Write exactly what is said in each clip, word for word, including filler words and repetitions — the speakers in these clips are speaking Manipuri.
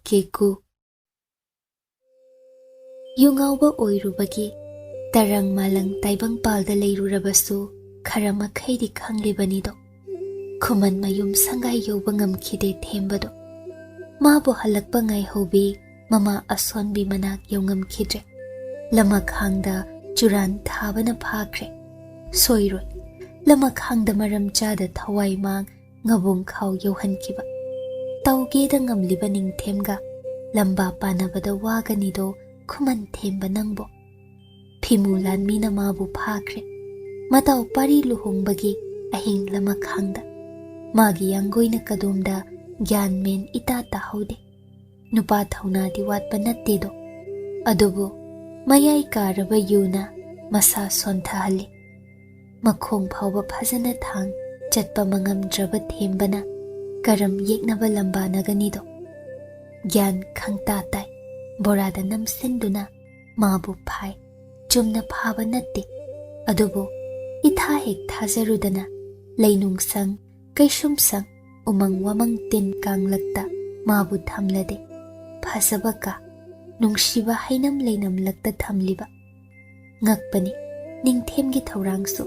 ꯀꯦꯀꯨ꯫ ꯌꯨꯉꯥꯎꯕ ꯑꯣꯏꯔꯨꯕꯒꯤ ꯇꯔꯪ ꯃꯥꯂꯪ ꯇꯥꯏꯕꯪꯄꯥꯜꯗ ꯂꯩꯔꯨꯔꯕꯁꯨ ꯈꯔ ꯃꯈꯩꯗꯤ ꯈꯪꯂꯤꯕꯅꯤꯗꯣ꯫ ꯈꯨꯃꯟ ꯃꯌꯨꯝ ꯁꯪꯒꯥꯏ ꯌꯧꯕ ꯉꯝꯈꯤꯗꯦ ꯊꯦꯝꯕꯗꯣ꯫ ꯃꯥꯕꯨ ꯍꯜꯂꯛꯄ ꯉꯥꯏꯍꯧꯕꯤ ꯃꯃꯥ ꯑꯁꯣꯟꯕꯤ ꯃꯅꯥꯛ ꯌꯧꯉꯝꯈꯤꯗ꯭ꯔꯦ꯫ ꯂꯃꯈꯥꯡꯗ ꯆꯨꯔꯥꯟ ꯊꯥꯕꯅ ꯐꯥꯈ꯭ꯔꯦ꯫ ꯁꯣꯏꯔꯣꯏ, ꯂꯃꯈꯥꯡꯗ ꯃꯔꯝ ꯆꯥꯗ ꯊꯋꯥꯏ ꯃꯥꯡ ꯉꯕꯨꯡ ꯈꯥꯎ ꯌꯧꯍꯟꯈꯤꯕ꯫ ꯇꯧꯒꯦꯗ ꯉꯝꯂꯤꯕ ꯅꯤꯡꯊꯦꯝꯒ ꯂꯝꯕꯥ ꯄꯥꯅꯕꯗ ꯋꯥꯒꯅꯤꯗꯣ ꯈꯨꯃꯟ ꯊꯦꯝꯕ ꯅꯪꯕꯣ꯫ ꯐꯤꯃꯨ ꯂꯥꯟꯃꯤꯅ ꯃꯥꯕꯨ ꯐꯥꯈ꯭ꯔꯦ꯫ ꯃꯇꯥꯎ ꯄꯥꯔꯤ ꯂꯨꯍꯣꯡꯕꯒꯤ ꯑꯍꯤꯡ ꯂꯃꯈꯥꯡꯗ꯫ ꯃꯥꯒꯤ ꯌꯥꯡꯒꯣꯏꯅ ꯀꯗꯣꯝꯗ ꯒ꯭ꯌꯥꯟ ꯃꯦꯟ ꯏꯇꯥ ꯇꯥꯍꯧꯗꯦ꯫ ꯅꯨꯄꯥ ꯊꯧꯅꯥꯗꯤ ꯋꯥꯠꯄ ꯅꯠꯇꯦꯗꯣ꯫ ꯑꯗꯨꯕꯨ ꯃꯌꯥꯏ ꯀꯥꯔꯕ ꯌꯨꯅ ꯃꯁꯥ ꯁꯣꯟꯊꯍꯜꯂꯤ꯫ ꯃꯈꯣꯡ ꯐꯥꯎꯕ ꯐꯖꯅ ꯊꯥꯡ ꯆꯠꯄ ꯃꯉꯝꯗ꯭ꯔꯕ ꯊꯦꯝꯕꯅ ꯀꯔꯝ ꯌꯦꯛꯅꯕ ꯂꯝꯕꯥꯅꯒꯅꯤꯗꯣ꯫ ꯒ꯭ꯌꯥꯟ ꯈꯪꯇꯥ ꯇꯥꯏ꯫ ꯕꯣꯔꯥꯗ ꯅꯝꯁꯤꯟꯗꯨꯅ ꯃꯥꯕꯨ ꯐꯥꯏ꯫ ꯆꯨꯝꯅ ꯐꯥꯕ ꯅꯠꯇꯦ꯫ ꯑꯗꯨꯕꯨ ꯏꯊꯥ ꯍꯦꯛ ꯊꯥꯖꯔꯨꯗꯅ ꯂꯩꯅꯨꯡꯁꯪ, ꯀꯩꯁꯨꯝꯁꯪ, ꯎꯃꯪ ꯋꯥꯃꯪ ꯇꯤꯟ ꯀꯥꯡꯂꯛꯇ ꯃꯥꯕꯨ ꯊꯝꯂꯗꯦ꯫ ꯐꯖꯕ ꯀꯥ, ꯅꯨꯡꯁꯤꯕ ꯍꯩꯅꯝ ꯂꯩꯅꯝꯂꯛꯇ ꯊꯝꯂꯤꯕ꯫ ꯉꯛꯄꯅꯤ ꯅꯤꯡꯊꯦꯝꯒꯤ ꯊꯧꯔꯥꯡꯁꯨ꯫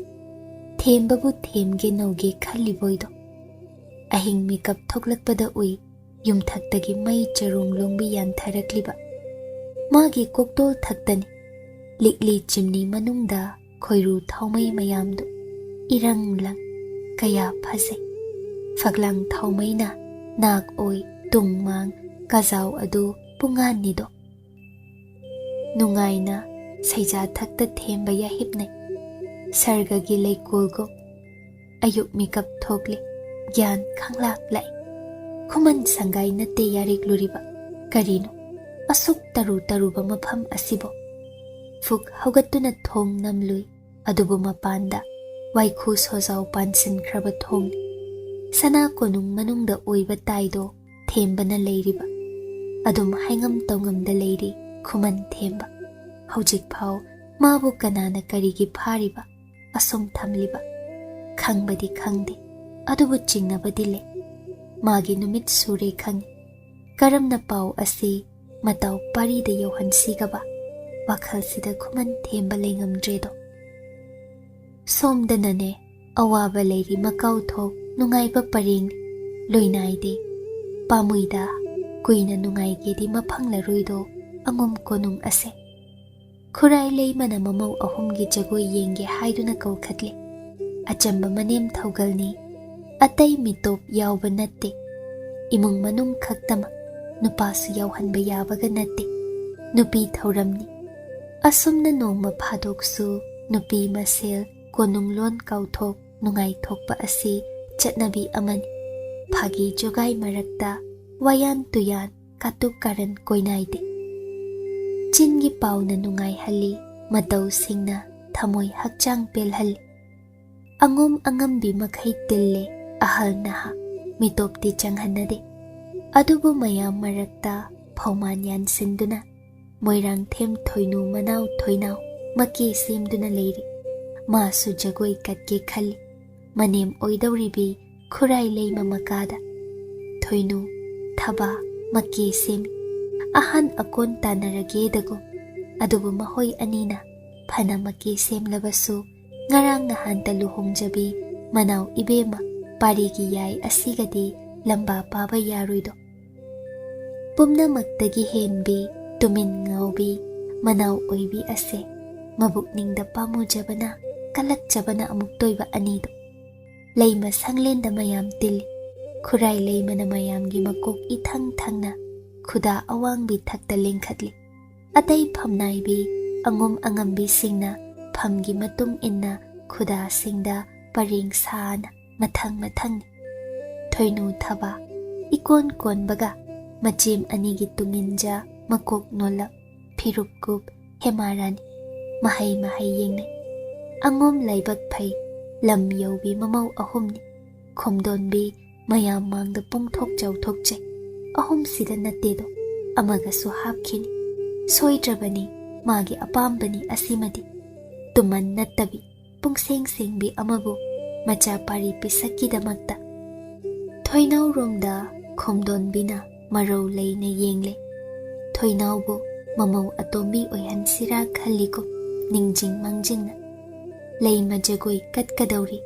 ꯊꯦꯝꯕꯕꯨ ꯊꯦꯝꯒꯦ ꯅꯧꯒꯦ ꯈꯜꯂꯤꯕꯣꯏꯗꯣ꯫ ꯑꯍꯤꯡ ꯃꯤꯀꯞ ꯊꯣꯛꯂꯛꯄꯗ ꯎꯏ ꯌꯨꯝꯊꯛꯇꯒꯤ ꯃꯩ ꯆꯔꯣꯡ ꯂꯣꯡꯕꯤ ꯌꯥꯟꯊꯔꯛꯂꯤꯕ꯫ ꯃꯥꯒꯤ ꯀꯣꯛꯇꯣꯜ ꯊꯛꯇꯅꯤ ꯂꯤꯛꯂꯤ ꯆꯤꯝꯅꯤ ꯃꯅꯨꯡꯗ ꯈꯣꯏꯔꯨ ꯊꯥꯎꯃꯩ ꯃꯌꯥꯝꯗꯨ ꯏꯔꯪ ꯂꯪ ꯀꯌꯥ ꯐꯖꯩ꯫ ꯐꯛꯂꯥꯡ ꯊꯥꯎꯃꯩꯅ ꯅꯥꯛ ꯑꯣꯏ ꯇꯨꯡ ꯃꯥꯡ ꯀꯖꯥꯎ ꯑꯗꯨ ꯄꯨꯡꯉꯥꯟꯅꯤꯗꯣ꯫ ꯅꯨꯡꯉꯥꯏꯅ ꯁꯩꯖꯥ ꯊꯛꯇ ꯊꯦꯝꯕ ꯌꯥꯍꯤꯞꯅꯩ꯫ ꯁꯔꯒꯒꯤ ꯂꯩꯀꯣꯜꯒꯨꯝ ꯑꯌꯨꯛ ꯃꯤꯀꯞ ꯊꯣꯛꯂꯤ꯫ ꯒ꯭ꯌꯥꯟ ꯈꯪꯂꯥꯛ ꯂꯥꯛꯏ꯫ ꯈꯨꯃꯟ ꯁꯪꯒꯥꯏ ꯅꯠꯇꯦ ꯌꯥꯔꯦꯛꯂꯨꯔꯤꯕ꯫ ꯀꯔꯤꯅꯣ ꯑꯁꯨꯛ ꯇꯔꯨ ꯇꯔꯨꯕ ꯃꯐꯝ ꯑꯁꯤꯕꯣ? ꯐꯨꯛ ꯍꯧꯒꯠꯇꯨꯅ ꯊꯣꯡ ꯅꯝꯂꯨꯏ꯫ ꯑꯗꯨꯕꯨ ꯃꯄꯥꯟꯗ ꯋꯥꯏꯈꯨ ꯁꯣꯖꯥꯎ ꯄꯥꯟꯁꯤꯟꯈ꯭ꯔꯕ ꯊꯣꯡꯅꯤ꯫ ꯁꯅꯥ ꯀꯣꯅꯨꯡ ꯃꯅꯨꯡꯗ ꯑꯣꯏꯕ ꯇꯥꯏꯗꯣ ꯊꯦꯝꯕꯅ ꯂꯩꯔꯤꯕ꯫ ꯑꯗꯨꯝ ꯍꯥꯏꯉꯝ ꯇꯧꯉꯝꯗ ꯂꯩꯔꯤ ꯈꯨꯃꯟ ꯊꯦꯝꯕ꯫ ꯍꯧꯖꯤꯛ ꯐꯥꯎ ꯃꯥꯕꯨ ꯀꯅꯥꯅ ꯀꯔꯤꯒꯤ ꯐꯥꯔꯤꯕ, ꯑꯁꯨꯝ ꯊꯝꯂꯤꯕ? ꯈꯪꯕꯗꯤ ꯈꯪꯗꯦ, ꯑꯗꯨꯕꯨ ꯆꯤꯡꯅꯕꯗꯤ ꯂꯩ꯫ ꯃꯥꯒꯤ ꯅꯨꯃꯤꯠ ꯁꯨꯔꯦ ꯈꯪꯏ꯫ ꯀꯔꯝꯅ ꯄꯥꯎ ꯑꯁꯤ ꯃꯇꯥꯎ ꯄꯥꯔꯤꯗ ꯌꯧꯍꯟꯁꯤꯒꯕ ꯋꯥꯈꯜꯁꯤꯗ ꯈꯨꯃꯟ ꯊꯦꯝꯕ ꯂꯩꯉꯝꯗ꯭ꯔꯦꯗꯣ꯫ ꯁꯣꯝꯗꯅꯅꯦ ꯑꯋꯥꯕ ꯂꯩꯔꯤ ꯃꯀꯥꯎꯊꯣꯛ ꯅꯨꯡꯉꯥꯏꯕ ꯄꯔꯦꯡ ꯂꯣꯏꯅꯥꯏꯗꯦ꯫ ꯄꯥꯝꯃꯨꯏꯗ ꯀꯨꯏꯅ ꯅꯨꯡꯉꯥꯏꯒꯦꯗꯤ ꯃꯐꯪꯂꯔꯣꯏꯗꯣ ꯑꯉꯣꯝ ꯀꯣꯅꯨꯡ ꯑꯁꯦ꯫ ꯈꯨꯔꯥꯏ ꯂꯩꯃꯅ ꯃꯃꯧ ꯑꯍꯨꯝꯒꯤ ꯖꯒꯣꯏ ꯌꯦꯡꯒꯦ ꯍꯥꯏꯗꯨꯅ ꯀꯧꯈꯠꯂꯤ꯫ ꯑꯆꯝꯕ ꯃꯅꯦꯝ ꯊꯧꯒꯜꯅꯤ꯫ ꯑꯇꯩ ꯃꯤꯇꯣꯞ ꯌꯥꯎꯕ ꯅꯠꯇꯦ꯫ ꯏꯃꯨꯡ ꯃꯅꯨꯡ ꯈꯛꯇꯃꯛ ꯅꯨꯄꯥꯁꯨ ꯌꯥꯎꯍꯟꯕ ꯌꯥꯕꯒ ꯅꯠꯇꯦ꯫ ꯅꯨꯄꯤ ꯊꯧꯔꯝꯅꯤ꯫ ꯑꯁꯨꯝꯅ ꯅꯣꯡꯃ ꯐꯥꯗꯣꯛꯁꯨ ꯅꯨꯄꯤ ꯃꯁꯦꯜ ꯀꯣꯅꯨꯡ ꯂꯣꯟ ꯀꯥꯎꯊꯣꯛ ꯅꯨꯡꯉꯥꯏꯊꯣꯛꯄ ꯑꯁꯤ ꯆꯠꯅꯕꯤ ꯑꯃꯅꯤ꯫ ꯐꯥꯒꯤ ꯖꯣꯒꯥꯏ ꯃꯔꯛꯇ ꯋꯥꯌꯥꯟ ꯇꯨꯌꯥꯟ ꯀꯥꯇꯨꯛ ꯀꯥꯔꯟ ꯀꯣꯏꯅꯥꯏꯗꯦ꯫ ꯆꯤꯟꯒꯤ ꯄꯥꯎꯅ ꯅꯨꯡꯉꯥꯏꯍꯜꯂꯤ, ꯃꯇꯧꯁꯤꯡꯅ ꯊꯃꯣꯏ ꯍꯛꯆꯥꯡ ꯄꯦꯜꯍꯜꯂꯤ꯫ ꯑꯉꯣꯝ ꯑꯉꯝꯕꯤ ꯃꯈꯩ ꯇꯤꯜꯂꯦ, ꯑꯍꯜ ꯅꯍꯥ ꯃꯤꯇꯣꯞꯇꯤ ꯆꯪꯍꯟꯅꯗꯦ꯫ ꯑꯗꯨꯕꯨ ꯃꯌꯥꯝ ꯃꯔꯛꯇ ꯐꯧꯃꯥꯟ ꯌꯥꯟꯁꯤꯟꯗꯨꯅ ꯃꯣꯏꯔꯥꯡꯊꯦꯝ ꯊꯣꯏꯅꯨ ꯃꯅꯥꯎ ꯊꯣꯏꯅꯥꯎ ꯃꯀꯦ ꯁꯦꯝꯗꯨꯅ ꯂꯩꯔꯤ꯫ ꯃꯥꯁꯨ ꯖꯒꯣꯏ ꯀꯠꯀꯦ ꯈꯜꯂꯤ꯫ ꯃꯅꯦꯝ ꯑꯣꯏꯗꯧꯔꯤꯕꯤ ꯈꯨꯔꯥꯏ ꯂꯩꯃ ꯃꯀꯥꯗ ꯊꯣꯏꯅꯨ, ꯊꯕꯥ, ꯃꯀꯦ ꯁꯦꯝꯃꯤ꯫ ꯑꯍꯟ ꯑꯀꯣꯟ ꯇꯥꯟꯅꯔꯒꯦꯗꯒꯨꯝ꯫ ꯑꯗꯨꯕꯨ ꯃꯈꯣꯏ ꯑꯅꯤꯅ ꯐꯅ ꯃꯀꯦ ꯁꯦꯝꯂꯕꯁꯨ ꯉꯔꯥꯡ ꯅꯍꯥꯟꯇ ꯂꯨꯍꯣꯡꯖꯕꯤ ꯃꯅꯥꯎ ꯏꯕꯦꯝꯃ ꯄꯥꯔꯤꯒꯤ ꯌꯥꯏ ꯑꯁꯤꯒꯗꯤ ꯂꯝꯕꯥ ꯄꯥꯕ ꯌꯥꯔꯣꯏꯗꯣ꯫ ꯄꯨꯝꯅꯃꯛꯇꯒꯤ ꯍꯦꯟꯕꯤ ꯇꯨꯃꯤꯟ ꯉꯥꯎꯕꯤ ꯃꯅꯥꯎ ꯑꯣꯏꯕꯤ ꯑꯁꯦ ꯃꯕꯨꯛꯅꯤꯡꯗ ꯄꯥꯝꯃꯨꯖꯕꯅ ꯀꯜꯂꯛꯆꯕꯅ ꯑꯃꯨꯛꯇꯣꯏꯕ ꯑꯅꯤꯗꯣ꯫ ꯂꯩꯃ ꯁꯪꯂꯦꯟꯗ ꯃꯌꯥꯝ ꯇꯤꯜꯂꯤ꯫ ꯈꯨꯔꯥꯏ ꯂꯩꯃꯅ ꯃꯌꯥꯝꯒꯤ ꯃꯀꯣꯛ ꯏꯊꯪ ꯊꯪꯅ ꯈꯨꯗꯥ ꯑꯋꯥꯡꯕꯤ ꯊꯛꯇ ꯂꯦꯡꯈꯠꯂꯤ꯫ ꯑꯇꯩ ꯐꯝꯅꯥꯏꯕꯤ ꯑꯉꯣꯝ ꯑꯉꯝꯕꯤꯁꯤꯡꯅ ꯐꯝꯒꯤ ꯃꯇꯨꯡ ꯏꯟꯅ ꯈꯨꯗꯥꯁꯤꯡꯗ ꯄꯔꯦꯡ ꯁꯥꯅ ꯃꯊꯪ ꯃꯊꯪꯅꯤ꯫ ꯊꯣꯏꯅꯨ ꯊꯕꯥ ꯏꯀꯣꯟ ꯀꯣꯟꯕꯒ ꯃꯆꯦꯝ ꯑꯅꯤꯒꯤ ꯇꯨꯡꯏꯟꯖ ꯃꯀꯣꯛ ꯅꯣꯜꯂꯞ ꯐꯤꯔꯨꯞ ꯀꯨꯞ ꯍꯦꯃꯥꯔꯥꯅꯤ ꯃꯍꯩ ꯃꯍꯩ ꯌꯦꯡꯅꯩ꯫ ꯑꯉꯣꯝ ꯂꯥꯏꯕꯛ ꯐꯩ ꯂꯝ ꯌꯧꯕꯤ ꯃꯃꯧ ꯑꯍꯨꯝꯅꯤ꯫ ꯈꯣꯝꯗꯣꯟꯕꯤ ꯃꯌꯥꯝ ꯃꯥꯡꯗ ꯄꯨꯡꯊꯣꯛ ꯆꯥꯎꯊꯣꯛꯆꯩ꯫ ꯑꯍꯨꯝꯁꯤꯗ ꯅꯠꯇꯦꯗꯣ ꯑꯃꯒꯁꯨ ꯍꯥꯞꯈꯤꯅꯤ꯫ ꯁꯣꯏꯗ꯭ꯔꯕꯅꯤ ꯃꯥꯒꯤ ꯑꯄꯥꯝꯕꯅꯤ ꯑꯁꯤꯃꯗꯤ꯫ ꯇꯨꯃꯟ ꯅꯠꯇꯕꯤ ꯄꯨꯡꯁꯦꯡ ꯁꯦꯡꯕꯤ ꯑꯃꯕꯨ ꯃꯆꯥ ꯄꯥꯔꯤ ꯄꯤꯁꯛꯀꯤꯗꯃꯛꯇ꯫ ꯊꯣꯏꯅꯧꯔꯣꯝꯗ ꯈꯣꯝꯗꯣꯟꯕꯤꯅ ꯃꯔꯧ ꯂꯩꯅ ꯌꯦꯡꯂꯦ꯫ ꯊꯣꯏꯅꯥꯎꯕꯨ ꯃꯃꯧ ꯑꯇꯣꯝꯕꯤ ꯑꯣꯏꯍꯟꯁꯤꯔꯥ ꯈꯜꯂꯤꯀꯣ, ꯅꯤꯡꯖꯤꯡ ꯃꯥꯡꯖꯤꯡꯅ꯫ ꯂꯩꯃ ꯖꯒꯣꯏ ꯀꯠꯀꯗꯧꯔꯤ꯫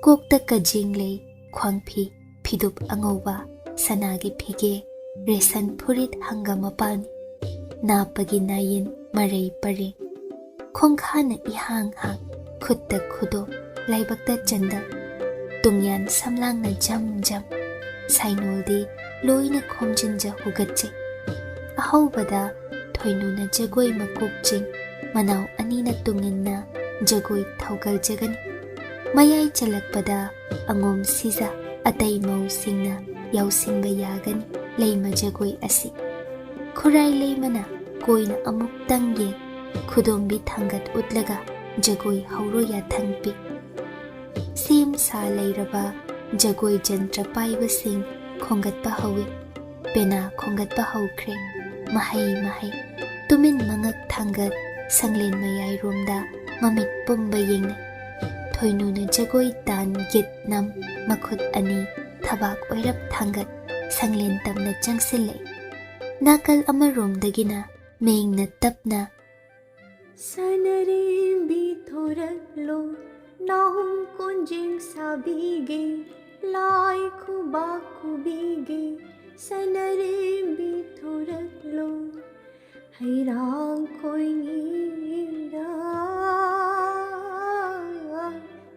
ꯀꯣꯛꯇ ꯀꯖꯦꯡ ꯂꯩ, ꯈ꯭ꯋꯥꯡꯐꯤ, ꯐꯤꯗꯨꯞ ꯑꯉꯧꯕ, ꯁꯅꯥꯒꯤ ꯐꯤꯒꯦ, ꯔꯦꯁꯟ ꯐꯨꯔꯤꯠ ꯍꯪꯒꯥꯝ ꯃꯄꯥꯟ, ꯅꯥꯞꯄꯒꯤ ꯅꯥꯌꯤꯟ ꯃꯔꯩ ꯄꯔꯦꯡ꯫ ꯈꯣꯡꯈꯥꯅ ꯏꯍꯥꯡ ꯍꯥꯡ, ꯈꯨꯠꯇ ꯈꯨꯗꯣꯞ, ꯂꯥꯏꯕꯛꯇ ꯆꯟꯗꯜ꯫ ꯇꯨꯡꯌꯥꯟ ꯁꯝꯂꯥꯡꯅ ꯖꯝ ꯖꯝ, ꯁꯥꯏꯅꯣꯜꯗꯤ ꯂꯣꯏꯅ ꯈꯣꯝꯖꯤꯟꯖ ꯍꯨꯒꯠꯆꯩ꯫ ꯑꯍꯧꯕꯗ ꯊꯣꯏꯅꯨꯅ ꯖꯒꯣꯏ ꯃꯀꯣꯛ ꯆꯤꯡ, ꯃꯅꯥꯎ ꯑꯅꯤꯅ ꯇꯨꯡꯏꯟꯅ ꯖꯒꯣꯏ ꯊꯧꯒꯜꯖꯒꯅꯤ꯫ ꯃꯌꯥꯏ ꯆꯜꯂꯛꯄꯗ ꯑꯉꯣꯝ ꯁꯤꯖ ꯑꯇꯩ ꯃꯧꯁꯤꯡꯅ ꯌꯥꯎꯁꯤꯟꯕ ꯌꯥꯒꯅꯤ ꯂꯩꯃ ꯖꯒꯣꯏ ꯑꯁꯤ꯫ ꯈꯨꯔꯥꯏ ꯂꯩꯃꯅ ꯀꯣꯏꯅ ꯑꯃꯨꯛꯇꯪ ꯌꯦꯡ, ꯈꯨꯗꯣꯝꯕꯤ ꯊꯥꯡꯒꯠ ꯎꯠꯂꯒ ꯖꯒꯣꯏ ꯍꯧꯔꯣ ꯌꯥꯊꯪ ꯄꯤ꯫ ꯁꯦꯝ ꯁꯥ ꯂꯩꯔꯕ ꯖꯒꯣꯏ ꯖꯟꯇ꯭ꯔ ꯄꯥꯏꯕꯁꯤꯡ ꯈꯣꯡꯒꯠꯄ ꯍꯧꯏ꯫ ꯄꯦꯅꯥ ꯈꯣꯡꯒꯠꯄ ꯍꯧꯈ꯭ꯔꯦ꯫ ꯃꯍꯩ ꯃꯍꯩ꯫ ꯇꯨꯃꯤꯟ ꯃꯉꯛ ꯊꯥꯡꯒꯠ ꯁꯪꯂꯦꯟ ꯃꯌꯥꯏꯔꯣꯝꯗ ꯃꯃꯤꯠ ꯄꯨꯝꯕ ꯌꯦꯡꯅꯩ꯫ ꯊꯣꯏꯅꯨꯅ ꯖꯒꯣꯏ ꯇꯥꯟ ꯒꯤꯠ ꯅꯝ, ꯃꯈꯨꯠ ꯑꯅꯤ ꯊꯕꯥꯛ ꯑꯣꯏꯔꯞ ꯊꯥꯡꯒꯠ ꯁꯪꯂꯦꯟ ꯇꯝꯅ ꯆꯪꯁꯤꯜꯂꯛꯏ꯫ ꯅꯥꯀꯜ ꯑꯃꯔꯣꯝꯗꯒꯤꯅ ꯃꯦꯡꯅ ꯇꯞꯅ ꯁꯅꯔꯦꯝꯕꯤ ꯊꯣꯔꯛꯂꯣ, ꯅꯥꯍꯨꯝ ꯀꯣꯟꯖꯦꯡ ꯁꯥꯕꯤꯒꯦ, ꯂꯥꯏ ꯈꯨꯕꯥꯛ ꯈꯨꯕꯤꯒꯦ, ꯁꯅꯔꯦꯝꯕꯤ ꯊꯣꯔꯛꯂꯣ, ꯍꯩꯔꯥꯡ ꯈꯣꯏꯅꯤꯗ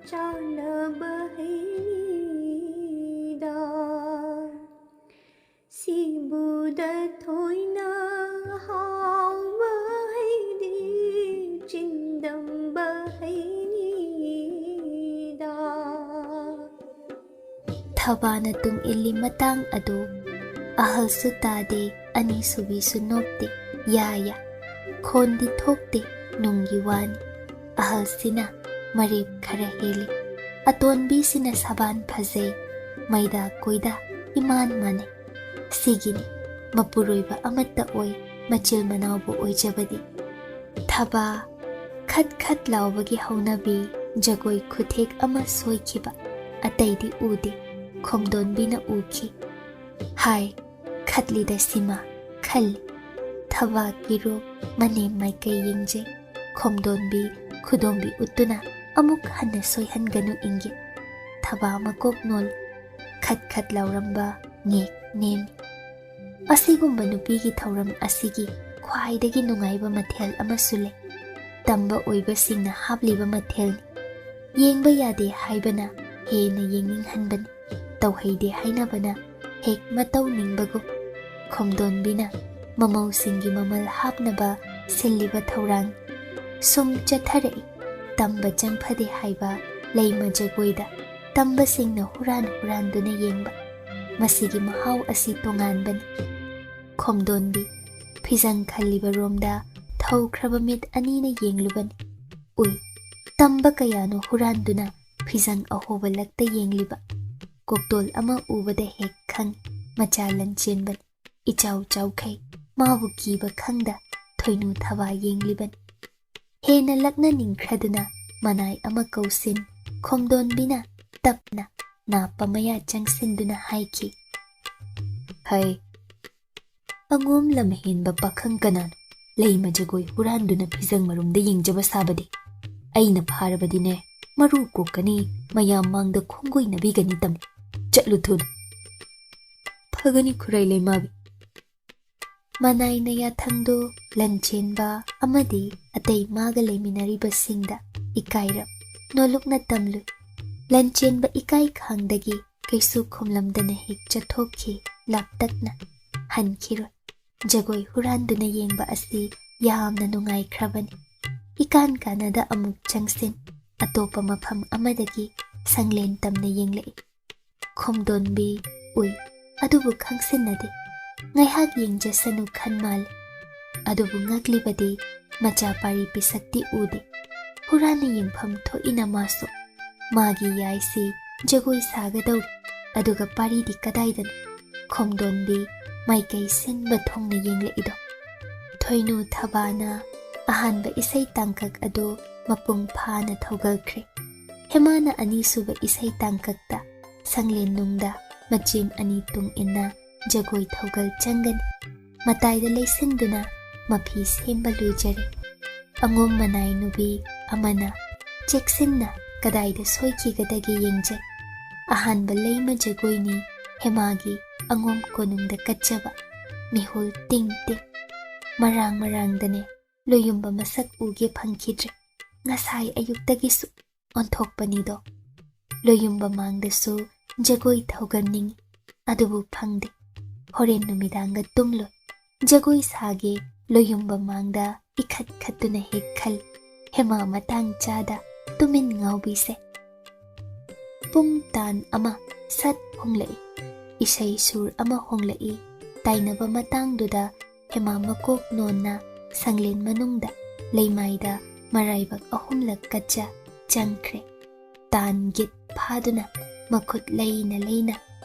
ꯆꯥꯅꯕ ꯍꯩꯅꯤꯗ꯫ ꯁꯤꯕꯨꯗ ꯊꯣꯏꯅ ꯍꯥꯎꯕ ꯍꯩꯗꯤ ꯆꯤꯟꯗꯝꯕ ꯍꯩꯅꯤꯗ꯫ ꯊꯕꯥꯅ ꯇꯨꯡ ꯏꯜꯂꯤ ꯃꯇꯥꯡ ꯑꯗꯨ ꯑꯍꯜꯁꯨ ꯇꯥꯗꯦ, ꯑꯅꯤꯁꯨꯕꯤꯁꯨ ꯅꯣꯛꯇꯦ꯫ ꯌꯥ ꯌꯥ꯫ ꯈꯣꯟꯗꯤ ꯊꯣꯛꯇꯦ, ꯅꯨꯡꯒꯤ ꯋꯥꯅꯤ꯫ ꯑꯍꯜꯁꯤꯅ ꯃꯔꯦꯞ ꯈꯔ ꯍꯦꯜꯂꯤ꯫ ꯑꯇꯣꯟꯕꯤꯁꯤꯅ ꯁꯕꯥꯟ ꯐꯖꯩ, ꯃꯩꯗꯥ ꯀꯣꯏꯗꯥ ꯏꯃꯥꯟ ꯃꯥꯟꯅꯩ꯫ ꯁꯤꯒꯤꯅꯤ ꯃꯄꯨꯔꯣꯏꯕ ꯑꯃꯠꯇ ꯑꯣꯏ, ꯃꯆꯤꯜ ꯃꯅꯥꯎꯕꯨ ꯑꯣꯏꯖꯕꯗꯤ꯫ ꯊꯕꯥ ꯈꯠ ꯈꯠ ꯂꯥꯎꯕꯒꯤ ꯍꯧꯅꯕꯤ, ꯖꯒꯣꯏ ꯈꯨꯊꯦꯛ ꯑꯃ ꯁꯣꯏꯈꯤꯕ, ꯑꯇꯩꯗꯤ ꯎꯗꯦ, ꯈꯣꯝꯗꯣꯟꯕꯤꯅ ꯎꯈꯤ꯫ ꯍꯥꯏ, ꯈꯠꯂꯤꯗ ꯁꯤꯃ ꯈꯜꯂꯤ꯫ ꯊꯕꯥꯛꯀꯤ ꯔꯣꯛ ꯃꯅꯦꯝ ꯃꯥꯏꯀꯩ ꯌꯦꯡꯖꯩ꯫ ꯈꯣꯝꯗꯣꯟꯕꯤ ꯈꯨꯗꯣꯝꯕꯤ ꯎꯠꯇꯨꯅ ꯑꯃꯨꯛ ꯍꯟꯅ ꯁꯣꯏꯍꯟꯒꯅꯨ ꯏꯪꯒꯤꯠ꯫ ꯊꯕꯥ ꯃꯀꯣꯛ ꯅꯣꯜ ꯈꯠ ꯈꯠ ꯂꯥꯎꯔꯝꯕ ꯉꯦꯛ ꯅꯦꯝꯃꯤ꯫ ꯑꯁꯤꯒꯨꯝꯕ ꯅꯨꯄꯤꯒꯤ ꯊꯧꯔꯝ ꯑꯁꯤꯒꯤ ꯈ꯭ꯋꯥꯏꯗꯒꯤ ꯅꯨꯡꯉꯥꯏꯕ ꯃꯊꯦꯜ ꯑꯃꯁꯨ ꯂꯩ꯫ ꯇꯝꯕ ꯑꯣꯏꯕꯁꯤꯡꯅ ꯍꯥꯞꯂꯤꯕ ꯃꯊꯦꯜꯅꯤ꯫ ꯌꯦꯡꯕ ꯌꯥꯗꯦ ꯍꯥꯏꯕꯅ ꯍꯦꯟꯅ ꯌꯦꯡꯅꯤꯡꯍꯟꯕꯅꯤ꯫ ꯇꯧꯍꯩꯗꯦ ꯍꯥꯏꯅꯕꯅ ꯍꯦꯛ ꯃꯇꯧꯅꯤꯡꯕꯒꯨꯝ꯫ ꯈꯣꯝꯗꯣꯟꯕꯤꯅ ꯃꯃꯧꯁꯤꯡꯒꯤ ꯃꯃꯜ ꯍꯥꯞꯅꯕ ꯁꯤꯜꯂꯤꯕ ꯊꯧꯔꯥꯡ ꯁꯨꯝ ꯆꯠꯊꯔꯛꯏ꯫ ꯇꯝꯕ ꯆꯪꯐꯗꯦ ꯍꯥꯏꯕ ꯂꯩꯃ ꯖꯒꯣꯏꯗ ꯇꯝꯕꯁꯤꯡꯅ ꯍꯨꯔꯥꯟ ꯍꯨꯔꯥꯟꯗꯨꯅ ꯌꯦꯡꯕ꯫ ꯃꯁꯤꯒꯤ ꯃꯍꯥꯎ ꯑꯁꯤ ꯇꯣꯉꯥꯟꯕꯅꯤ꯫ ꯈꯣꯝꯗꯣꯟꯕꯤ ꯐꯤꯖꯪ ꯈꯜꯂꯤꯕ ꯔꯣꯝꯗ ꯊꯧꯈ꯭ꯔꯕ ꯃꯤꯠ ꯑꯅꯤꯅ ꯌꯦꯡꯂꯨꯕꯅꯤ꯫ ꯎꯏ, ꯇꯝꯕ ꯀꯌꯥꯅꯣ ꯍꯨꯔꯥꯟꯗꯨꯅ ꯐꯤꯖꯪ ꯑꯍꯣꯕ ꯂꯛꯇ ꯌꯦꯡꯂꯤꯕ꯫ ꯀꯣꯛꯇꯣꯜ ꯑꯃ ꯎꯕꯗ ꯍꯦꯛ ꯈꯪ, ꯃꯆꯥ ꯂꯟꯆꯦꯟꯕꯅꯤ꯫ ꯏꯆꯥꯎ ꯆꯥꯎꯈꯩ ꯃꯥꯕꯨ ꯀꯤꯕ ꯈꯪꯗ ꯊꯣꯏꯅꯨ ꯊꯕꯥ ꯌꯦꯡꯂꯤꯕꯅꯤ꯫ ꯍꯦꯟꯅ ꯂꯛꯅꯅꯤꯡꯈ꯭ꯔꯗꯨꯅ ꯃꯅꯥꯏ ꯑꯃ ꯀꯧꯁꯤꯟ, ꯈꯣꯝꯗꯣꯟꯕꯤꯅ ꯇꯞꯅ ꯅꯥꯞꯄ ꯃꯌꯥ ꯆꯪꯁꯤꯟꯗꯨꯅ ꯍꯥꯏꯈꯤ, "ꯍꯩ, ꯑꯉꯣꯝ ꯂꯝꯍꯦꯟꯕ ꯄꯥꯈꯪ ꯀꯅꯥꯅꯣ ꯂꯩꯃ ꯖꯒꯣꯏ ꯍꯨꯔꯥꯟꯗꯨꯅ ꯐꯤꯖꯪ ꯃꯔꯨꯝꯗ ꯌꯦꯡꯖꯕ ꯁꯥꯕꯗꯤ? ꯑꯩꯅ ꯐꯥꯔꯕꯗꯤꯅꯦ, ꯃꯔꯨ ꯀꯣꯛꯀꯅꯤ, ꯃꯌꯥꯝ ꯃꯥꯡꯗ ꯈꯣꯡꯒꯣꯏꯅꯕꯤꯒꯅꯤ ꯇꯝꯃꯨ꯫ ꯆꯠꯂꯨ ꯊꯨꯅ꯫" "ꯐꯒꯅꯤ ꯈꯨꯔꯩ ꯂꯩꯃꯥꯕꯤ꯫" ꯃꯅꯥꯏꯅ ꯌꯥꯊꯪꯗꯣ ꯂꯟꯆꯦꯟꯕ ꯑꯃꯗꯤ ꯑꯇꯩ ꯃꯥꯒ ꯂꯩꯃꯤꯟꯅꯔꯤꯕꯁꯤꯡꯗ ꯏꯀꯥꯏꯔꯞ ꯅꯣꯂꯨꯛꯅ ꯇꯝꯂꯨꯏ꯫ ꯂꯟꯆꯦꯟꯕ ꯏꯀꯥꯏ ꯈꯥꯡꯗꯒꯤ ꯀꯩꯁꯨ ꯈꯨꯝꯂꯝꯗꯅ ꯍꯦꯛ ꯆꯠꯊꯣꯛꯈꯤ, ꯂꯥꯞꯇꯛꯅ ꯍꯟꯈꯤꯔꯣꯏ꯫ ꯖꯒꯣꯏ ꯍꯨꯔꯥꯟꯗꯨꯅ ꯌꯦꯡꯕ ꯑꯁꯤ ꯌꯥꯝꯅ ꯅꯨꯡꯉꯥꯏꯈ꯭ꯔꯕꯅꯤ꯫ ꯏꯀꯥꯟ ꯀꯥꯟꯅꯗ ꯑꯃꯨꯛ ꯆꯪꯁꯤꯟ, ꯑꯇꯣꯞꯄ ꯃꯐꯝ ꯑꯃꯗꯒꯤ ꯁꯪꯂꯦꯟ ꯇꯝꯅ ꯌꯦꯡꯂꯛꯏ꯫ ꯈꯣꯝꯗꯣꯟꯕꯤ ꯎꯏ, ꯑꯗꯨꯕꯨ ꯈꯪꯁꯤꯟꯅꯗꯦ꯫ ꯉꯥꯏꯍꯥꯛ ꯌꯦꯡꯖꯁꯅꯨ ꯈꯟ ꯃꯥꯜꯂꯤ꯫ ꯑꯗꯨꯕꯨ ꯉꯛꯂꯤꯕꯗꯤ ꯃꯆꯥ ꯄꯥꯔꯤ ꯄꯤꯁꯛꯇꯤ ꯎꯗꯦ꯫ ꯍꯨꯔꯥꯟꯅ ꯌꯦꯡꯐꯝ ꯊꯣꯛꯏꯅ ꯃꯥꯁꯨ꯫ ꯃꯥꯒꯤ ꯌꯥꯏꯁꯤ ꯖꯒꯣꯏ ꯁꯥꯒꯗꯧꯔꯤ, ꯑꯗꯨꯒ ꯄꯥꯔꯤꯗꯤ ꯀꯗꯥꯏꯗꯅꯣ? ꯈꯣꯝꯗꯣꯟꯕꯤ ꯃꯥꯏꯀꯩ ꯁꯤꯟꯕ ꯊꯨꯡꯅ ꯌꯦꯡꯂꯛꯏꯗꯣ꯫ ꯊꯣꯏꯅꯨ ꯊꯕꯥꯅ ꯑꯍꯥꯟꯕ ꯏꯁꯩ ꯇꯥꯡꯀꯛ ꯑꯗꯨ ꯃꯄꯨꯡ ꯐꯥꯅ ꯊꯧꯒꯠꯈ꯭ꯔꯦ꯫ ꯍꯦꯃꯥꯅ ꯑꯅꯤꯁꯨꯕ ꯏꯁꯩ ꯇꯥꯡꯀꯛꯇ ꯁꯪꯂꯦꯟ ꯅꯨꯡꯗ ꯃꯆꯦꯝ ꯑꯅꯤ ꯇꯨꯡ ꯏꯟꯅ ꯖꯒꯣꯏ ꯊꯧꯒꯜ ꯆꯪꯒꯅꯤ꯫ ꯃꯇꯥꯏꯗ ꯂꯩꯁꯤꯟꯗꯨꯅ ꯃꯐꯤ ꯁꯦꯝꯕ ꯂꯣꯏꯖꯔꯦ꯫ ꯑꯉꯣꯝ ꯃꯅꯥꯏ ꯅꯨꯄꯤ ꯑꯃꯅ ꯆꯦꯛꯁꯤꯟꯅ ꯀꯗꯥꯏꯗ ꯁꯣꯏꯈꯤꯒꯗꯒꯦ ꯌꯦꯡꯖꯩ꯫ ꯑꯍꯥꯟꯕ ꯂꯩꯃ ꯖꯒꯣꯏꯅꯤ ꯍꯦꯃꯥꯒꯤ ꯑꯉꯣꯝ ꯀꯣꯅꯨꯡꯗ ꯀꯠꯆꯕ꯫ ꯃꯤꯍꯨꯜ ꯇꯤꯡ ꯇꯤꯡ꯫ ꯃꯔꯥꯡ ꯃꯔꯥꯡꯗꯅꯦ ꯂꯣꯌꯨꯝꯕ ꯃꯁꯛ ꯎꯒꯦ ꯐꯪꯈꯤꯗ꯭ꯔꯦ꯫ ꯉꯁꯥꯏ ꯑꯌꯨꯛꯇꯒꯤꯁꯨ ꯑꯣꯟꯊꯣꯛꯄꯅꯤꯗꯣ꯫ ꯂꯣꯌꯨꯝꯕ ꯃꯥꯡꯗꯁꯨ ꯖꯒꯣꯏ ꯊꯧꯒꯟꯅꯤꯡꯏ, ꯑꯗꯨꯕꯨ ꯐꯪꯗꯦ꯫ ꯍꯣꯔꯦꯟ ꯅꯨꯃꯤꯗꯥꯡꯒ ꯇꯨꯝꯂꯣꯏ꯫ ꯖꯒꯣꯏ ꯁꯥꯒꯦ ꯂꯣꯌꯨꯝꯕ ꯃꯥꯡꯗ ꯏꯈꯠ ꯈꯠꯇꯨꯅ ꯍꯦꯛ ꯈꯜ꯫ ꯍꯦꯃꯥ ꯃꯇꯥꯡ ꯆꯥꯗ ꯇꯨꯃꯤꯟ ꯉꯥꯎꯕꯤꯁꯦ꯫ ꯄꯨꯡ ꯇꯥꯟ ꯑꯃ ꯁꯠ ꯍꯣꯡꯂꯛꯏ꯫ ꯏꯁꯩ ꯁꯨꯔ ꯑꯃ ꯍꯣꯡꯂꯛꯏ꯫ ꯇꯥꯏꯅꯕ ꯃꯇꯥꯡꯗꯨꯗ ꯍꯦꯃꯥ ꯃꯀꯣꯛ ꯅꯣꯟꯅ ꯁꯪꯂꯦꯟ ꯃꯅꯨꯡꯗ ꯂꯩꯃꯥꯏꯗ ꯃꯔꯥꯏꯕꯛ ꯑꯍꯨꯝꯂꯛ ꯀꯠꯆ ꯆꯪꯈ꯭ꯔꯦ꯫ ꯇꯥꯟ ꯒꯤꯠ ꯐꯥꯗꯨꯅ ꯃꯈꯨꯠ ꯂꯩꯅ ꯂꯩꯅ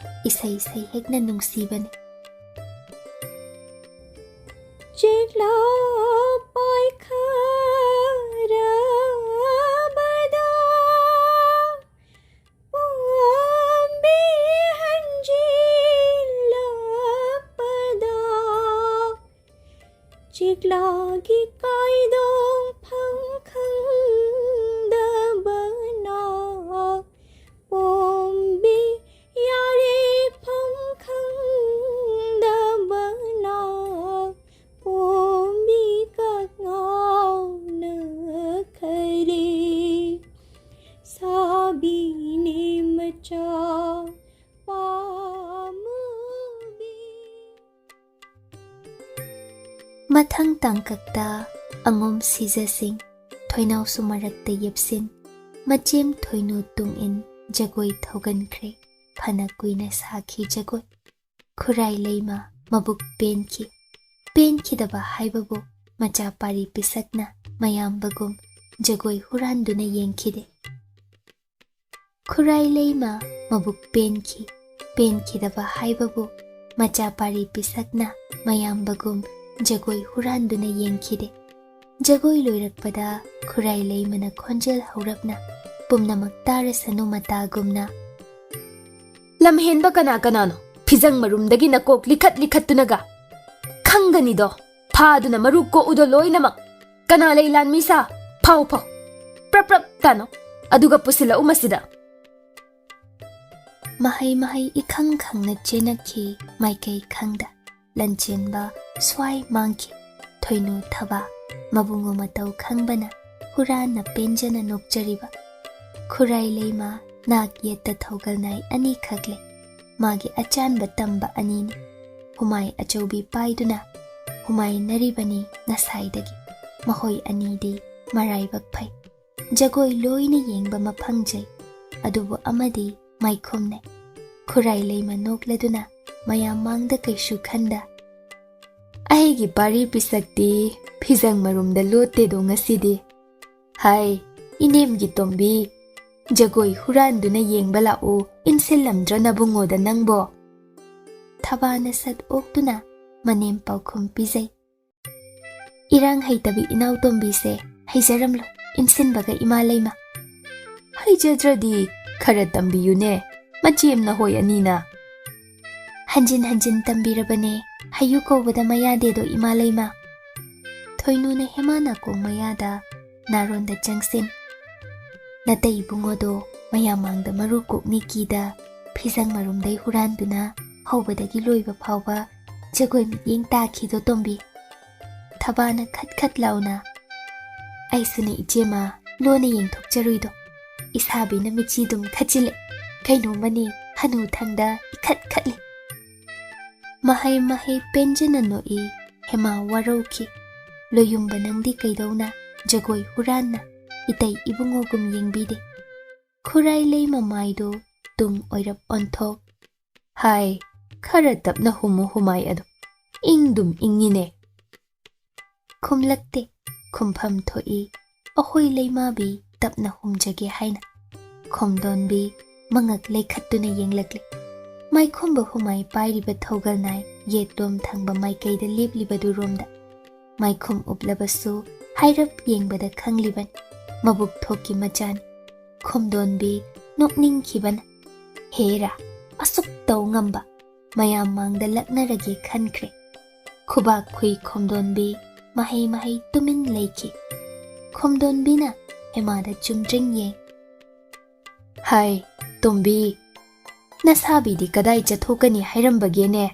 ꯏꯁꯩ ꯁꯩꯍꯦꯛꯅ ꯅꯨꯡꯁꯤꯕꯅꯤ꯫ ꯆꯦꯛꯂꯥ ꯄꯥꯏꯈꯔꯕꯗ ꯄꯥꯝꯕꯤ ꯍꯟꯖꯤꯜꯂꯛꯄꯗ ꯆꯦꯛꯂꯥꯒꯤ ꯀꯥꯏꯗꯣꯡꯐꯝ ꯈꯪꯗꯕꯅ ꯄꯣꯝꯕꯤ ꯌꯥꯔꯦꯐꯝ ꯈꯪꯗꯕꯅ ꯄꯣꯝꯕꯤ ꯀꯛꯉꯥꯎꯅꯈꯔꯦ꯫ ꯁꯥꯕꯤꯅꯦ ꯃꯆꯥ ꯄꯥꯝꯃꯨꯕꯤ꯫ ꯃꯊꯪ ꯇꯥꯡꯀꯛꯇ ꯑꯉꯣꯝ ꯁꯤꯖꯁꯤꯡ, ꯊꯣꯏꯅꯥꯎꯁꯨ ꯃꯔꯛꯇ ꯌꯦꯞꯁꯤꯟ, ꯃꯆꯦꯝ ꯊꯣꯏꯅꯨ ꯇꯨꯡꯏꯟ ꯖꯒꯣꯏ ꯊꯧꯒꯟꯈ꯭ꯔꯦ꯫ ꯐꯅ ꯀꯨꯏꯅ ꯁꯥꯈꯤ ꯖꯒꯣꯏ꯫ ꯈꯨꯔꯥꯏ ꯂꯩꯃ ꯃꯕꯨꯛ ꯄꯦꯟꯈꯤ꯫ ꯄꯦꯟꯈꯤꯗꯕ ꯍꯥꯏꯕꯕꯨ ꯃꯆꯥ ꯄꯥꯔꯤ ꯄꯤꯁꯛꯅ ꯃꯌꯥꯝꯕꯒꯨꯝ ꯖꯒꯣꯏ ꯍꯨꯔꯥꯟꯗꯨꯅ ꯌꯦꯡꯈꯤꯗꯦ꯫ ꯈꯨꯔꯥꯏ ꯂꯩꯃ ꯃꯕꯨꯛ ꯄꯦꯟꯈꯤ꯫ ꯄꯦꯟꯈꯤꯗꯕ ꯍꯥꯏꯕꯕꯨ ꯃꯆꯥ ꯄꯥꯔꯤ ꯄꯤꯁꯛꯅ ꯃꯌꯥꯝꯕꯒꯨꯝ ꯖꯒꯣꯏ ꯍꯨꯔꯥꯟꯗꯨꯅ ꯌꯦꯡꯈꯤꯗꯦ꯫ ꯖꯒꯣꯏ ꯂꯣꯏꯔꯛꯄꯗ ꯈꯨꯔꯥꯏ ꯂꯩꯃꯅ ꯈꯣꯟꯖꯦꯜ ꯍꯧꯔꯞꯅ, ꯄꯨꯝꯅꯃꯛ ꯇꯥꯔꯁꯅꯨ ꯃꯇꯥꯒꯨꯝꯅ, "ꯂꯝꯍꯦꯟꯕ ꯀꯅꯥ ꯀꯅꯥꯅꯣ? ꯐꯤꯖꯪ ꯃꯔꯨꯝꯗꯒꯤ ꯅꯀꯣꯛ ꯂꯤꯈꯠ ꯂꯤꯈꯠꯇꯨꯅꯒ꯫ ꯈꯪꯒꯅꯤꯗꯣ, ꯐꯥꯗꯨꯅ ꯃꯔꯨ ꯀꯣꯛꯎꯗꯣ ꯂꯣꯏꯅꯃꯛ꯫ ꯀꯅꯥ ꯂꯩ ꯂꯥꯟꯃꯤ ꯁꯥ? ꯐꯥꯎ ꯐꯥꯎ꯫ ꯄ꯭ꯔꯞ ꯄ꯭ꯔꯞ ꯇꯥꯅꯧ꯫ ꯑꯗꯨꯒ ꯄꯨꯁꯤꯜꯂꯛꯎ ꯃꯁꯤꯗ꯫ ꯃꯍꯩ ꯃꯍꯩ ꯏꯈꯪ ꯈꯪꯅ ꯆꯦꯟꯅꯈꯤ ꯃꯥꯏꯀꯩ ꯈꯪꯗ꯫ ꯂꯟꯆꯦꯟꯕ ꯁ꯭ꯋꯥꯏ ꯃꯥꯡꯈꯤ꯫ ꯊꯣꯏꯅꯨ ꯊꯕꯥ, ꯃꯕꯨꯡꯉꯣ ꯃꯇꯧ ꯈꯪꯕꯅ ꯍꯨꯔꯥꯟꯅ ꯄꯦꯟꯖꯅ ꯅꯣꯛꯆꯔꯤꯕ꯫ ꯈꯨꯔꯥꯏ ꯂꯩꯃ ꯅꯥꯛ ꯌꯦꯠꯇ ꯊꯧꯒꯜ ꯅꯥꯏ ꯑꯅꯤꯈꯛ ꯂꯩ꯫ ꯃꯥꯒꯤ ꯑꯆꯥꯟꯕ ꯇꯝꯕ ꯑꯅꯤꯅꯤ꯫ ꯍꯨꯃꯥꯏ ꯑꯆꯧꯕꯤ ꯄꯥꯏꯗꯨꯅ ꯍꯨꯃꯥꯏꯅꯔꯤꯕꯅꯤ ꯉꯁꯥꯏꯗꯒꯤ꯫ ꯃꯈꯣꯏ ꯑꯅꯤꯗꯤ ꯃꯔꯥꯏꯕꯛ ꯐꯩ꯫ ꯖꯒꯣꯏ ꯂꯣꯏꯅ ꯌꯦꯡꯕ ꯃꯐꯪꯖꯩ꯫ ꯑꯗꯨꯕꯨ ꯑꯃꯗꯤ ꯃꯥꯏꯈꯨꯝꯅꯩ꯫ ꯈꯨꯔꯥꯏ ꯂꯩꯃ ꯅꯣꯛꯂꯗꯨꯅ ꯃꯌꯥꯝ ꯃꯥꯡꯗ ꯀꯩꯁꯨ ꯈꯟꯗ, "ꯑꯩꯒꯤ ꯄꯥꯔꯤ ꯄꯤꯁꯛꯇꯤ ꯐꯤꯖꯪ ꯃꯔꯨꯝꯗ ꯂꯣꯠꯇꯦꯗꯣ ꯉꯁꯤꯗꯤ꯫ ꯍꯥꯏ, ꯏꯅꯦꯝꯒꯤ ꯇꯣꯝꯕꯤ, ꯖꯒꯣꯏ ꯍꯨꯔꯥꯟꯗꯨꯅ ꯌꯦꯡꯕ ꯂꯥꯛꯎ, ꯏꯟꯁꯤꯜꯂꯝꯗ꯭ꯔꯣ ꯅꯕꯨꯡꯉꯣꯗ ꯅꯪꯕꯣ?" ꯊꯕꯥꯅ ꯁꯠ ꯑꯣꯛꯇꯨꯅ ꯃꯅꯦꯝ ꯄꯥꯎꯈꯨꯝ ꯄꯤꯖꯩ꯫ "ꯏꯔꯥꯡ ꯍꯩꯇꯕꯤ ꯏꯅꯥꯎ ꯇꯣꯝꯕꯤꯁꯦ ꯍꯩꯖꯔꯝꯂꯣ, ꯏꯟꯁꯤꯟꯕꯒ ꯏꯃꯥ ꯂꯩꯃ꯫" "ꯍꯩꯖꯗ꯭ꯔꯗꯤ ꯈꯔ ꯇꯝꯕꯤꯌꯨꯅꯦ, ꯃꯆꯦꯝꯅ ꯍꯣꯏ ꯑꯅꯤꯅ꯫" "ꯍꯟꯖꯤꯟ ꯍꯟꯖꯤꯟ ꯇꯝꯕꯤꯔꯕꯅꯦ, ꯍꯩꯌꯨ ꯀꯧꯕꯗ ꯃꯌꯥꯗꯦꯗꯣ ꯏꯃꯥ ꯂꯩꯃ꯫" ꯊꯣꯏꯅꯨꯅ ꯍꯦꯃꯥ ꯅꯥꯀꯣꯡ ꯃꯌꯥꯗ ꯅꯥꯔꯣꯟꯗ ꯆꯪꯁꯤꯟ꯫ "ꯅꯇꯩ ꯏꯕꯨꯡꯉꯣꯗꯣ ꯃꯌꯥꯝ ꯃꯥꯡꯗ ꯃꯔꯨ ꯀꯣꯛꯅꯤ ꯀꯤꯗ ꯐꯤꯖꯪ ꯃꯔꯨꯝꯗꯩ ꯍꯨꯔꯥꯟꯗꯨꯅ ꯍꯧꯕꯗꯒꯤ ꯂꯣꯏꯕ ꯐꯥꯎꯕ ꯖꯒꯣꯏ ꯃꯤꯠꯌꯦꯡ ꯇꯥꯈꯤꯗꯣ ꯇꯣꯝꯕꯤ꯫" ꯊꯕꯥꯅ ꯈꯠ ꯈꯠ ꯂꯥꯎꯅ, "ꯑꯩꯁꯨꯅꯦ ꯏꯆꯦꯃ, ꯂꯣꯟꯅ ꯌꯦꯡꯊꯣꯛꯆꯔꯨꯏꯗꯣ꯫ ꯏꯁꯥꯕꯤꯅ ꯃꯤꯠꯆꯤ ꯑꯗꯨꯝ ꯈꯠꯆꯤꯜꯂꯦ꯫ ꯀꯩꯅꯣꯝꯃꯅꯤ ꯍꯅꯨ ꯊꯪꯗ ꯏꯈꯠ ꯈꯠꯂꯤ꯫" ꯃꯍꯩ ꯃꯍꯩ ꯄꯦꯟꯖꯅ ꯅꯣꯛꯏ꯫ ꯍꯦꯃꯥ ꯋꯥꯔꯧꯈꯤ꯫ "ꯂꯣꯌꯨꯝꯕ ꯅꯪꯗꯤ ꯀꯩꯗꯧꯅ ꯖꯒꯣꯏ ꯍꯨꯔꯥꯟꯅ ꯏꯇꯩ ꯏꯕꯨꯡꯉꯣꯒꯨꯝ ꯌꯦꯡꯕꯤꯗꯦ?" ꯈꯨꯔꯥꯏ ꯂꯩꯃ ꯃꯥꯏꯗꯨ ꯇꯨꯡ ꯑꯣꯏꯔꯞ ꯑꯣꯟꯊꯣꯛ꯫ "ꯍꯥꯏ, ꯈꯔ ꯇꯞꯅ ꯍꯨꯝꯃꯨ ꯍꯨꯃꯥꯏ ꯑꯗꯣ, ꯏꯪꯗꯨꯝ ꯏꯪꯉꯤꯅꯦ꯫" ꯈꯨꯝꯂꯛꯇꯦ꯫ ꯈꯨꯝꯐꯝ ꯊꯣꯛꯏ, ꯑꯍꯣꯏ ꯂꯩꯃꯥꯕꯤ ꯇꯞꯅ ꯍꯨꯝꯖꯒꯦ ꯍꯥꯏꯅ꯫ ꯈꯣꯝꯗꯣꯟꯕꯤ ꯃꯉꯛ ꯂꯩꯈꯠꯇꯨꯅ ꯌꯦꯡꯂꯛꯂꯤ꯫ ꯃꯥꯏꯈꯨꯝꯕ ꯍꯨꯃꯥꯏ ꯄꯥꯏꯔꯤꯕ ꯊꯧꯒꯜ ꯅꯥꯏ ꯌꯦꯠꯂꯣꯝ ꯊꯪꯕ ꯃꯥꯏꯀꯩꯗ ꯂꯦꯞꯂꯤꯕꯗꯨꯔꯣꯝꯗ꯫ ꯃꯥꯏꯈꯨꯝ ꯎꯞꯂꯕꯁꯨ ꯍꯥꯏꯔꯞ ꯌꯦꯡꯕꯗ ꯈꯪꯂꯤꯕꯅꯤ, ꯃꯕꯨꯛ ꯊꯣꯛꯀꯤ ꯃꯆꯥꯅꯤ꯫ ꯈꯣꯝꯗꯣꯟꯕꯤ ꯅꯣꯛꯅꯤꯡꯈꯤꯕꯅ, "ꯍꯦꯔꯥ, ꯑꯁꯨꯛ ꯇꯧ ꯉꯝꯕ, ꯃꯌꯥꯝ ꯃꯥꯡꯗ ꯂꯛꯅꯔꯒꯦ ꯈꯟꯈ꯭ꯔꯦ꯫ ꯈꯨꯕꯥꯛ ꯈꯨꯏ ꯈꯣꯝꯗꯣꯟꯕꯤ ꯃꯍꯩ ꯃꯍꯩ ꯇꯨꯃꯤꯟ ꯂꯩꯈꯤ꯫ ꯈꯣꯝꯗꯣꯟꯕꯤꯅ ꯍꯦꯃꯥꯗ ꯆꯨꯝꯗ꯭ꯔꯤꯡ ꯌꯦꯡ꯫ "ꯍꯥꯏ, ꯇꯣꯝꯕꯤ, ꯅꯁꯥꯕꯤꯗꯤ ꯀꯗꯥꯏ ꯆꯠꯊꯣꯛꯀꯅꯤ ꯍꯥꯏꯔꯝꯕꯒꯦꯅꯦ?"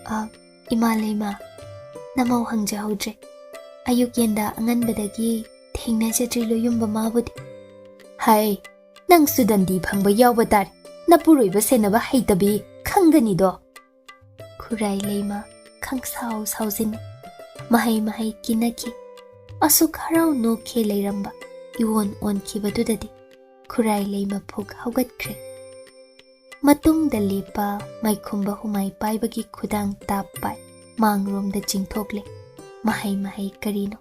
"ꯑ, ꯏꯃꯥ ꯂꯩꯃ, ꯅꯃꯧ ꯍꯪꯖꯍꯧꯗ꯭ꯔꯦ꯫ ꯑꯌꯨꯛ ꯌꯦꯟꯗ ꯑꯉꯟꯕꯗꯒꯤ ꯊꯦꯡꯅꯖꯗ꯭ꯔꯤ ꯂꯣꯌꯨꯝꯕ ꯃꯥꯕꯨꯗꯤ꯫" "ꯍꯥꯏ, ꯅꯪꯁꯨ ꯗꯟꯗꯤ ꯐꯪꯕ ꯌꯥꯎꯕ ꯇꯥꯔꯦ꯫ ꯅꯄꯨꯔꯣꯏꯕ ꯁꯦꯟꯅꯕ ꯍꯩꯇꯕꯤ ꯈꯪꯒꯅꯤꯗꯣ꯫" ꯈꯨꯔꯥꯏ ꯂꯩꯃ ꯈꯪꯁꯥꯎ ꯁꯥꯎꯖꯤꯟꯅꯩ꯫ ꯃꯍꯩ ꯃꯍꯩ ꯀꯤꯅꯈꯤ꯫ ꯑꯁꯨꯛ ꯍꯔꯥꯎ ꯅꯣꯛꯈꯤ ꯂꯩꯔꯝꯕ ꯏꯋꯣꯟ ꯑꯣꯟꯈꯤꯕꯗꯨꯗꯗꯤ ꯈꯨꯔꯥꯏ ꯂꯩꯃ ꯐꯨꯛ ꯍꯧꯒꯠꯈ꯭ꯔꯦ꯫ ꯃꯇꯨꯡꯗ ꯂꯦꯞꯄ ꯃꯥꯏꯈꯨꯝꯕ ꯍꯨꯃꯥꯏ ꯄꯥꯏꯕꯒꯤ ꯈꯨꯗꯥꯡ ꯇꯥꯞ ꯄꯥꯏ ꯃꯥꯡꯂꯣꯝꯗ ꯆꯤꯡꯊꯣꯛꯂꯦ꯫ ꯃꯍꯩ ꯃꯍꯩ ꯀꯔꯤꯅꯣ?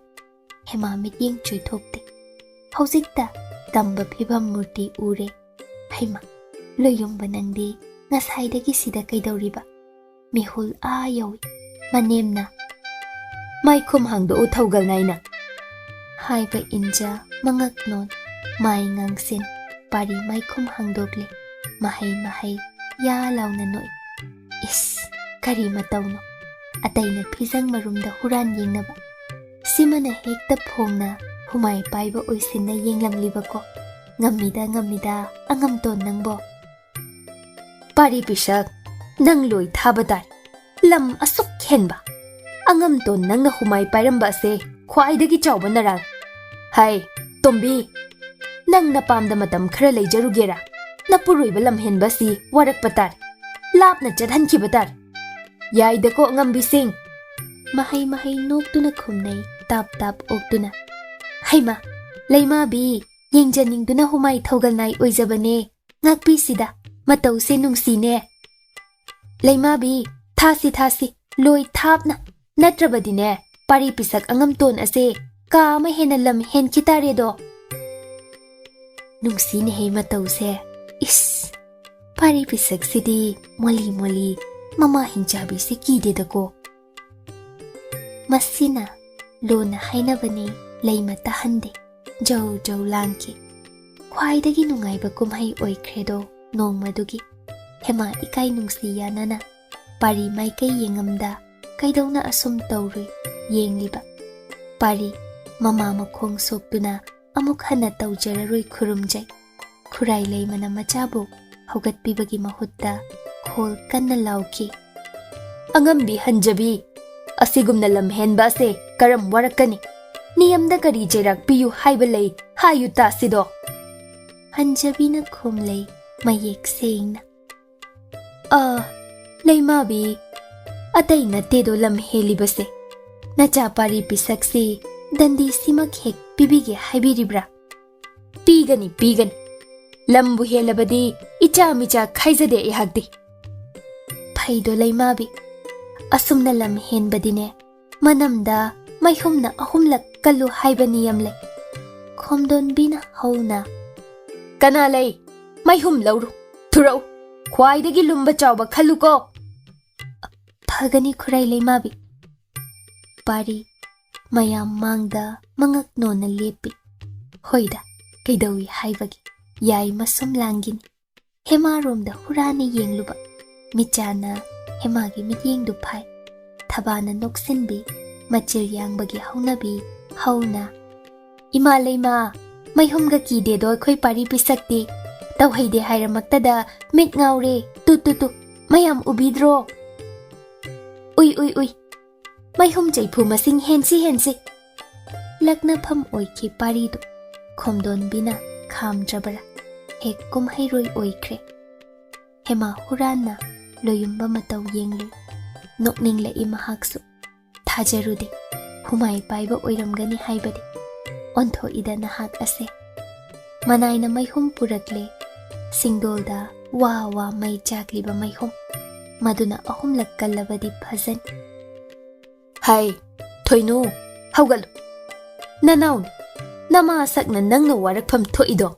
ꯍꯦꯃꯥ ꯃꯤꯠꯌꯦꯡ ꯆꯣꯏꯊꯣꯛꯇꯦ꯫ ꯍꯧꯖꯤꯛꯇ ꯇꯝꯕ ꯐꯤꯚꯝ ꯃꯨꯔꯇꯤ ꯎꯔꯦ꯫ "ꯍꯩꯃꯥ, ꯂꯣꯌꯨꯝꯕ ꯅꯪꯗꯤ ꯉꯁꯥꯏꯗꯒꯤ ꯁꯤꯗ ꯀꯩꯗꯧꯔꯤꯕ?" ꯃꯤꯍꯨꯜ ꯑꯥ ꯌꯧꯏ꯫ ꯃꯅꯦꯝꯅ, "ꯃꯥꯏꯈꯨꯝ ꯍꯥꯡꯗꯣꯛꯎ ꯊꯧꯒꯜ ꯅꯥꯏꯅ" ꯍꯥꯏꯕ ꯏꯟꯖ ꯃꯉꯛ ꯅꯣꯟ, ꯃꯥꯏ ꯉꯥꯡꯁꯤꯟ, ꯄꯥꯔꯤ ꯃꯥꯏꯈꯨꯝ ꯍꯥꯡꯗꯣꯛꯂꯦ꯫ ꯃꯍꯩ ꯃꯍꯩ ꯌꯥ ꯂꯥꯎꯅ ꯅꯣꯛꯏ꯫ "ꯏꯁ, ꯀꯔꯤ ꯃꯇꯧꯅꯣ? ꯑꯇꯩꯅ ꯐꯤꯖꯪ ꯃꯔꯨꯝꯗ ꯍꯨꯔꯥꯟ ꯌꯦꯡꯅꯕ, ꯁꯤꯃꯅ ꯍꯦꯛꯇ ꯐꯣꯡꯅ ꯍꯨꯃꯥꯏ ꯄꯥꯏꯕ ꯑꯣꯏꯁꯤꯟꯅ ꯌꯦꯡꯂꯝꯂꯤꯕꯀꯣ꯫ ꯉꯝꯃꯤꯗ, ꯉꯝꯃꯤꯗ, ꯑꯉꯝꯇꯣꯟ ꯅꯪꯕꯣ꯫" "ꯄꯥꯔꯤ ꯄꯤꯁꯛ, ꯅꯪ ꯂꯣꯏ ꯊꯥꯕ ꯇꯥꯔꯦ꯫ ꯂꯝ ꯑꯁꯨꯛ ꯍꯦꯟꯕ꯫ ꯑꯉꯝꯇꯣꯟ ꯅꯪꯅ ꯍꯨꯃꯥꯏ ꯄꯥꯏꯔꯝꯕ ꯑꯁꯦ ꯈ꯭ꯋꯥꯏꯗꯒꯤ ꯆꯥꯎꯕ ꯅꯔꯥꯡ꯫ ꯍꯥꯏ, ꯇꯣꯝꯕꯤ, ꯅꯪ ꯅꯄꯥꯝꯗ ꯃꯇꯝ ꯈꯔ ꯂꯩꯖꯔꯨꯒꯦꯔꯥ? ꯅꯄꯨꯔꯣꯏꯕ ꯂꯝꯍꯦꯟꯕ ꯑꯁꯤ ꯋꯥꯔꯛꯄ ꯇꯥꯔꯦ꯫ ꯂꯥꯞꯅ ꯆꯠꯍꯟꯈꯤꯕ ꯇꯥꯔꯦ꯫ ꯌꯥꯏꯗꯀꯣ, ꯑꯉꯝꯕꯤꯁꯤꯡ?" ꯃꯍꯩ ꯃꯍꯩ ꯅꯣꯛꯇꯨꯅ ꯈꯨꯝꯅꯩ, ꯇꯥꯞ ꯇꯥꯞ ꯑꯣꯛꯇꯨꯅ꯫ "ꯍꯩꯃꯥ, ꯂꯩꯃꯥꯕꯤ, ꯌꯦꯡꯖꯅꯤꯡꯗꯨꯅ ꯍꯨꯃꯥꯏ ꯊꯧꯒꯜ ꯅꯥꯏ ꯑꯣꯏꯖꯕꯅꯦ꯫ ꯉꯥꯛꯄꯤꯁꯤꯗ, ꯃꯇꯧꯁꯦ ꯅꯨꯡꯁꯤꯅꯦ꯫ ꯂꯩꯃꯥꯕꯤ, ꯊꯥꯁꯤ, ꯊꯥꯁꯤ, ꯂꯣꯏ ꯊꯥꯞꯅ꯫ ꯅꯠꯇ꯭ꯔꯕꯗꯤꯅꯦ, ꯄꯥꯔꯤ ꯄꯤꯁꯛ ꯑꯉꯝꯇꯣꯟ ꯑꯁꯦ ꯀꯥ ꯑꯃ ꯍꯦꯟꯅ ꯂꯝ ꯍꯦꯟꯈꯤ ꯇꯥꯔꯦꯗꯣ꯫" ꯅꯨꯡꯁꯤꯅꯦꯍꯦ ꯃꯇꯧꯁꯦ꯫ ꯏꯁ, ꯄꯥꯔꯤ ꯄꯤꯁꯛꯁꯤꯗꯤ ꯃꯣꯂꯤ ꯃꯣꯂꯤ, ꯃꯃꯥ ꯍꯤꯡꯆꯥꯕꯤꯁꯦ ꯀꯤꯗꯦꯗꯀꯣ꯫ ꯃꯁꯤꯅ ꯂꯣꯟꯅ ꯍꯥꯏꯅꯕꯅꯤ, ꯂꯩꯃ ꯇꯥꯍꯟꯗꯦ꯫ ꯖꯧ ꯖꯧ ꯂꯥꯡꯈꯤ꯫ ꯈ꯭ꯋꯥꯏꯗꯒꯤ ꯅꯨꯡꯉꯥꯏꯕ ꯀꯨꯝꯍꯩ ꯑꯣꯏꯈ꯭ꯔꯦꯗꯣ ꯅꯣꯡꯃꯗꯨꯒꯤ꯫ ꯍꯦꯃꯥ ꯏꯀꯥꯏ ꯅꯨꯡꯁꯤ ꯌꯥꯅꯅ ꯄꯥꯔꯤ ꯃꯥꯏꯀꯩ ꯌꯦꯡꯉꯝꯗ ꯀꯩꯗꯧꯅ ꯑꯁꯨꯝ ꯇꯧꯔꯨꯏ ꯌꯦꯡꯂꯤꯕ꯫ ꯄꯥꯔꯤ ꯃꯃꯥ ꯃꯈꯣꯡ ꯁꯣꯛꯇꯨꯅ ꯑꯃꯨꯛ ꯍꯟꯅ ꯇꯧꯖꯔꯔꯣꯏ ꯈꯨꯔꯨꯝꯖꯩ꯫ ꯈꯨꯔꯥꯏ ꯂꯩꯃꯅ ꯃꯆꯥꯕꯨ ꯍꯧꯒꯠꯄꯤꯕꯒꯤ ꯃꯍꯨꯠꯇ ꯈꯣꯜ ꯀꯟꯅ ꯂꯥꯎꯈꯤ꯫ "ꯑꯉꯝꯕꯤ ꯍꯟꯖꯕꯤ, ꯑꯁꯤꯒꯨꯝꯅ ꯂꯝ ꯍꯦꯟꯕ ꯑꯁꯦ ꯀꯔꯝ ꯋꯥꯔꯛꯀꯅꯤ? ꯅꯤꯌꯝꯗ ꯀꯔꯤ ꯆꯩꯔꯥꯛ ꯄꯤꯌꯨ ꯍꯥꯏꯕ ꯂꯩ, ꯍꯥꯏꯌꯨ ꯇꯥꯁꯤꯗꯣ?" ꯍꯟꯖꯕꯤꯅ ꯈꯨꯝꯂꯩ ꯃꯌꯦꯛ ꯁꯦꯡꯅ꯫ "ꯑ, ꯂꯩꯃꯥꯕꯤ, ꯑꯇꯩ ꯅꯠꯇꯦꯗꯣ ꯂꯝ ꯍꯦꯜꯂꯤꯕꯁꯦ꯫ ꯅꯆꯥ ꯄꯥꯔꯤ ꯄꯤꯁꯛꯁꯤ ꯗꯟꯗꯤꯁꯤꯃꯛ ꯍꯦꯛ ꯄꯤꯕꯤꯒꯦ ꯍꯥꯏꯕꯤꯔꯤꯕ꯭ꯔꯥ?" "ꯄꯤꯒꯅꯤ, ꯄꯤꯒꯅꯤ꯫ ꯂꯝꯕꯨ ꯍꯦꯜꯂꯕꯗꯤ ꯏꯆꯥ ꯃꯤꯆꯥ ꯈꯥꯏꯖꯗꯦ ꯑꯩꯍꯥꯛꯇꯤ꯫" "ꯐꯩꯗꯣ ꯂꯩꯃꯥꯕꯤ, ꯑꯁꯨꯝꯅ ꯂꯝ ꯍꯦꯟꯕꯗꯤꯅꯦ, ꯃꯅꯝꯗ ꯃꯩꯍꯨꯝꯅ ꯑꯍꯨꯝꯂꯛ ꯀꯜꯂꯨ ꯍꯥꯏꯕ ꯅꯤꯌꯝ ꯂꯩ꯫" ꯈꯣꯝꯗꯣꯟꯕꯤꯅ ꯍꯧꯅ꯫ "ꯀꯅꯥ ꯂꯩ? ꯃꯩꯍꯨꯝ ꯂꯧꯔꯨ, ꯊꯨꯔꯧ, ꯈ꯭ꯋꯥꯏꯗꯒꯤ ꯂꯨꯝꯕ ꯆꯥꯎꯕ ꯈꯜꯂꯨꯀꯣ꯫" "ꯐꯒꯅꯤ ꯈꯨꯔꯥꯏ ꯂꯩꯃꯥꯕꯤ꯫" ꯄꯥꯔꯤ ꯃꯌꯥꯝ ꯃꯥꯡꯗ ꯃꯉꯛ ꯅꯣꯟꯅ ꯂꯦꯞꯄꯤ꯫ ꯍꯣꯏꯗ, ꯀꯩꯗꯧꯏ ꯍꯥꯏꯕꯒꯤ, ꯌꯥꯏ ꯃꯁꯨꯝ ꯂꯥꯡꯒꯤꯅꯤ꯫ ꯍꯦꯃꯥꯔꯣꯝꯗ ꯍꯨꯔꯥꯅ ꯌꯦꯡꯂꯨꯕ꯫ ꯃꯤꯠꯆꯥꯅ ꯍꯦꯃꯥꯒꯤ ꯃꯤꯠꯌꯦꯡꯗꯨ ꯐꯥꯏ꯫ ꯊꯕꯥꯅ ꯅꯣꯛꯁꯤꯟꯕꯤ, ꯃꯆꯤꯜ ꯌꯥꯡꯕꯒꯤ ꯍꯧꯅꯕꯤ ꯍꯧꯅ꯫ "ꯏꯃꯥ ꯂꯩꯃ, ꯃꯩꯍꯨꯝꯒ ꯀꯤꯗꯦꯗꯣ ꯑꯩꯈꯣꯏ ꯄꯥꯔꯤ ꯄꯤꯁꯛꯇꯤ꯫ ꯇꯧꯍꯩꯗꯦ ꯍꯥꯏꯔꯃꯛꯇꯗ ꯃꯤꯠ ꯉꯥꯎꯔꯦ꯫ ꯇꯨ, ꯇꯨ, ꯇꯨ, ꯃꯌꯥꯝ ꯎꯕꯤꯗ꯭ꯔꯣ? ꯎꯏ, ꯎꯏ, ꯎꯏ꯫ ꯃꯩꯍꯨꯝ ꯆꯩꯐꯨ ꯃꯁꯤꯡ ꯍꯦꯟꯁꯤ, ꯍꯦꯟꯁꯤ꯫" ꯂꯛꯅꯐꯝ ꯑꯣꯏꯈꯤ ꯄꯥꯔꯤꯗꯨ꯫ ꯈꯣꯝꯗꯣꯟꯕꯤꯅ ꯈꯥꯝꯗ꯭ꯔꯕꯔꯥ, ꯍꯦꯛ ꯀꯨꯝꯍꯩꯔꯣꯏ ꯑꯣꯏꯈ꯭ꯔꯦ꯫ ꯍꯦꯃꯥ ꯍꯨꯔꯥꯟꯅ ꯂꯣꯌꯨꯝꯕ ꯃꯇꯧ ꯌꯦꯡꯂꯨꯏ꯫ ꯅꯣꯛꯅꯤꯡꯂꯛꯏ ꯃꯍꯥꯛꯁꯨ꯫ ꯊꯥꯖꯔꯨꯗꯦ ꯍꯨꯃꯥꯏ ꯄꯥꯏꯕ ꯑꯣꯏꯔꯝꯒꯅꯤ ꯍꯥꯏꯕꯗꯤ꯫ ꯑꯣꯟꯊꯣꯛꯏꯗ ꯅꯍꯥꯛ ꯑꯁꯦ꯫ ꯃꯅꯥꯏꯅ ꯃꯩꯍꯨꯝ ꯄꯨꯔꯛꯂꯦ꯫ ꯁꯤꯡꯗꯣꯜꯗ ꯋꯥ ꯋꯥ ꯃꯩ ꯆꯥꯛꯂꯤꯕ ꯃꯩꯍꯨꯝ꯫ ꯃꯗꯨꯅ ꯑꯍꯨꯝꯂꯛ ꯀꯜꯂꯕꯗꯤ ꯐꯖꯅꯤ꯫ "ꯍꯥꯏ, ꯊꯣꯏꯅꯨ, ꯍꯧꯒꯠꯂꯨ꯫ ꯅꯅꯥꯎꯅꯤ, ꯅꯃꯥ ꯁꯛꯅ ꯅꯪꯅ ꯋꯥꯔꯛꯐꯝ ꯊꯣꯛꯏꯗꯣ꯫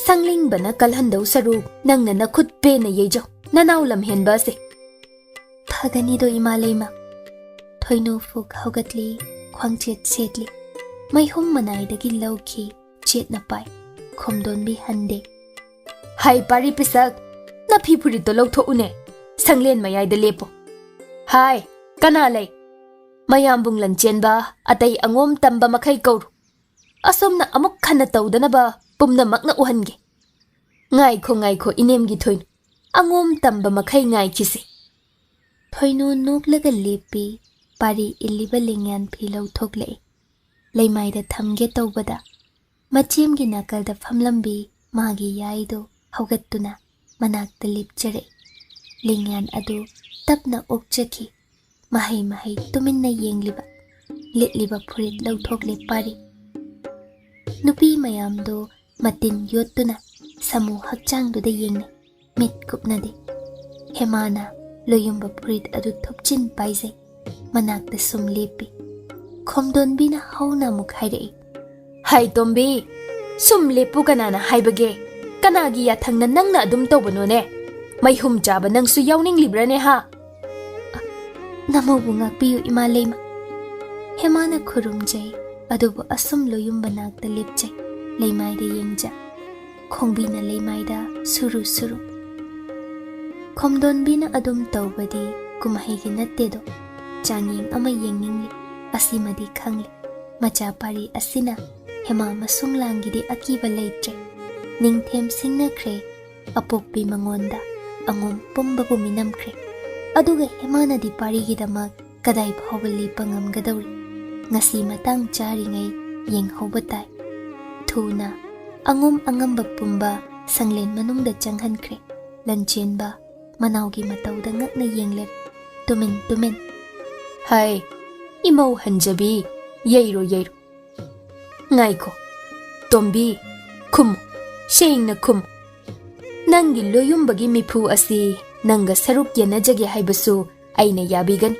ꯁꯪꯂꯤꯡꯕꯅ ꯀꯜꯍꯟꯗꯧ ꯁꯔꯨꯛ ꯅꯪꯅ ꯅꯈꯨꯠ ꯄꯦꯟꯅ ꯌꯩꯖꯧ, ꯅꯅꯥꯎ ꯂꯝꯍꯦꯟꯕ ꯑꯁꯦ꯫" "ꯐꯒꯅꯤꯗꯣ ꯏꯃꯥ ꯂꯩꯃ꯫" ꯊꯣꯏꯅꯨ ꯐꯨꯛ ꯍꯧꯒꯠꯂꯤ, ꯈ꯭ꯋꯥꯡꯆꯦꯠ ꯁꯦꯠꯂꯤ꯫ ꯃꯩꯍꯨꯝ ꯃꯅꯥꯏꯗꯒꯤ ꯂꯧꯈꯤ, ꯆꯦꯠꯅ ꯄꯥꯏ꯫ ꯈꯣꯝꯗꯣꯟꯕꯤ ꯍꯟꯗꯦ꯫ "ꯍꯥꯏ ꯄꯥꯔꯤ ꯄꯤꯁꯛ, ꯑꯐꯤ ꯐꯨꯔꯤꯠꯇꯣ ꯂꯧꯊꯣꯛꯎꯅꯦ꯫ ꯁꯪꯂꯦꯟ ꯃꯌꯥꯏꯗ ꯂꯦꯞꯄꯣ꯫ ꯍꯥꯏ, ꯀꯅꯥ ꯂꯩ? ꯃꯌꯥꯝꯕꯨꯡ ꯂꯟꯆꯦꯟꯕ, ꯑꯇꯩ ꯑꯉꯣꯝ ꯇꯝꯕ ꯃꯈꯩ ꯀꯧꯔꯨ꯫ ꯑꯁꯣꯝꯅ ꯑꯃꯨꯛ ꯍꯟꯅ ꯇꯧꯗꯅꯕ ꯄꯨꯝꯅꯃꯛꯅ ꯎꯍꯟꯒꯦ꯫ ꯉꯥꯏꯈꯣ, ꯉꯥꯏꯈꯣ, ꯏꯅꯦꯝꯒꯤ ꯊꯣꯏꯅꯨ꯫ ꯑꯉꯣꯝ ꯇꯝꯕ ꯃꯈꯩ ꯉꯥꯏꯈꯤꯁꯤ꯫ ꯊꯣꯏꯅꯨ ꯅꯣꯛꯂꯒ ꯂꯦꯞꯄꯤ꯫ ꯄꯥꯔꯤ ꯏꯜꯂꯤꯕ ꯂꯦꯡꯌꯥꯟ ꯐꯤ ꯂꯧꯊꯣꯛꯂꯛꯏ꯫ ꯂꯩꯃꯥꯏꯗ ꯊꯝꯒꯦ ꯇꯧꯕꯗ, ꯃꯆꯦꯝꯒꯤ ꯅꯥꯀꯜꯗ ꯐꯝꯂꯝꯕꯤ ꯃꯥꯒꯤ ꯌꯥꯏꯗꯨ ꯍꯧꯒꯠꯇꯨꯅ ꯃꯅꯥꯛꯇ ꯂꯦꯞꯆꯔꯛꯏ꯫ ꯂꯦꯡꯌꯥꯟ ꯑꯗꯨ ꯇꯞꯅ ꯑꯣꯛꯆꯈꯤ꯫ ꯃꯍꯩ ꯃꯍꯩ ꯇꯨꯃꯤꯟꯅ ꯌꯦꯡꯂꯤꯕ, ꯂꯤꯠꯂꯤꯕ ꯐꯨꯔꯤꯠ ꯂꯧꯊꯣꯛꯂꯦ ꯄꯥꯔꯤ꯫ ꯅꯨꯄꯤ ꯃꯌꯥꯝꯗꯨ ꯃꯇꯤꯟ ꯌꯣꯠꯇꯨꯅ ꯁꯥꯃꯨ ꯍꯛꯆꯥꯡꯗꯨꯗ ꯌꯦꯡꯅꯩ꯫ ꯃꯤꯠ ꯀꯨꯞꯅꯗꯦ꯫ ꯍꯦꯃꯥꯅ ꯂꯣꯌꯨꯝꯕ ꯐꯨꯔꯤꯠ ꯑꯗꯨ ꯊꯨꯞꯆꯤꯟ ꯄꯥꯏꯖꯩ꯫ ꯃꯅꯥꯛꯇ ꯁꯨꯝ ꯂꯦꯞꯄꯤ꯫ ꯈꯣꯝꯗꯣꯟꯕꯤꯅ ꯍꯧꯅ ꯑꯃꯨꯛ ꯍꯥꯏꯔꯛꯏ꯫ ꯍꯥꯏ ꯇꯣꯝꯕꯤ, ꯁꯨꯝ ꯂꯦꯞꯄꯨ ꯀꯅꯥꯅ ꯍꯥꯏꯕꯒꯦ? ꯀꯅꯥꯒꯤ ꯌꯥꯊꯪꯅ ꯅꯪꯅ ꯑꯗꯨꯝ ꯇꯧꯕꯅꯣꯅꯦ? ꯃꯩꯍꯨꯝ ꯆꯥꯕ ꯅꯪꯁꯨ ꯌꯥꯎꯅꯤꯡꯂꯤꯕ꯭ꯔꯥꯅꯦ ꯍꯥ? ꯅꯃꯧꯕꯨ ꯉꯥꯛꯄꯤꯌꯨ ꯏꯃꯥ ꯂꯩꯃ꯫ ꯍꯦꯃꯥꯅ ꯈꯨꯔꯨꯝꯖꯩ, ꯑꯗꯨꯕꯨ ꯑꯁꯨꯝ ꯂꯣꯌꯨꯝꯕ ꯅꯥꯛꯇ ꯂꯦꯞꯆꯩ꯫ ꯂꯩꯃꯥꯏꯗ ꯌꯦꯡꯖ꯫ ꯈꯣꯡꯕꯤꯅ ꯂꯩꯃꯥꯏꯗ ꯁꯨꯔꯨ ꯁꯨꯔꯨ꯫ ꯈꯣꯝꯗꯣꯟꯕꯤꯅ ꯑꯗꯨꯝ ꯇꯧꯕꯗꯤ ꯀꯨꯝꯍꯩꯒꯤ ꯅꯠꯇꯦꯗꯣ꯫ ꯆꯥꯡꯌꯦꯡ ꯑꯃ ꯌꯦꯡꯅꯤꯡꯂꯤ꯫ ꯑꯁꯤꯃꯗꯤ ꯈꯪꯂꯦ꯫ ꯃꯆꯥ ꯄꯥꯔꯤ ꯑꯁꯤꯅ ꯍꯦꯃꯥ ꯃꯁꯨꯡ ꯂꯥꯡꯒꯤꯗꯤ ꯑꯀꯤꯕ ꯂꯩꯇ꯭ꯔꯦ꯫ ꯅꯤꯡꯊꯦꯝ ꯁꯤꯡꯅꯈ꯭ꯔꯦ꯫ ꯑꯄꯣꯛꯄꯤ ꯃꯉꯣꯟꯗ ꯑꯉꯣꯝ ꯄꯨꯝꯕꯕꯨ ꯃꯤꯅꯝꯈ꯭ꯔꯦ꯫ ꯑꯗꯨꯒ ꯍꯦꯃꯥꯅꯗꯤ ꯄꯥꯔꯤꯒꯤꯗꯃꯛ ꯀꯗꯥꯏ ꯐꯥꯎꯕ ꯂꯦꯞꯄ ꯉꯝꯒꯗꯧꯔꯤ? ꯉꯁꯤ ꯃꯇꯥꯡ ꯆꯥꯔꯤꯉꯩ ꯌꯦꯡꯍꯧꯕ ꯇꯥꯏ꯫ ꯊꯨꯅ ꯑꯉꯣꯝ ꯑꯉꯝꯕ ꯄꯨꯝꯕ ꯁꯪꯂꯦꯟ ꯃꯅꯨꯡꯗ ꯆꯪꯍꯟꯈ꯭ꯔꯦ꯫ ꯂꯟꯆꯦꯟꯕ ꯃꯅꯥꯎꯒꯤ ꯃꯇꯧꯗ ꯉꯛꯅ ꯌꯦꯡꯂꯦ꯫ ꯇꯨꯃꯤꯟ ꯇꯨꯃꯤꯟ꯫ ꯍꯥꯏ, ꯏꯃꯧ ꯍꯟꯖꯕꯤ, ꯌꯩꯔꯣ, ꯌꯩꯔꯣ꯫ ꯉꯥꯏꯈꯣ꯫ ꯇꯣꯝꯕꯤ, ꯈꯨꯝꯃꯨ꯫ ꯁꯦꯡꯅ ꯈꯨꯝꯃꯨ꯫ ꯅꯪꯒꯤ ꯂꯣꯌꯨꯝꯕꯒꯤ ꯃꯤꯐꯨ ꯑꯁꯤ ꯅꯪꯒ ꯁꯔꯨꯛ ꯌꯦꯟꯅꯖꯒꯦ ꯍꯥꯏꯕꯁꯨ ꯑꯩꯅ ꯌꯥꯕꯤꯒꯅꯤ꯫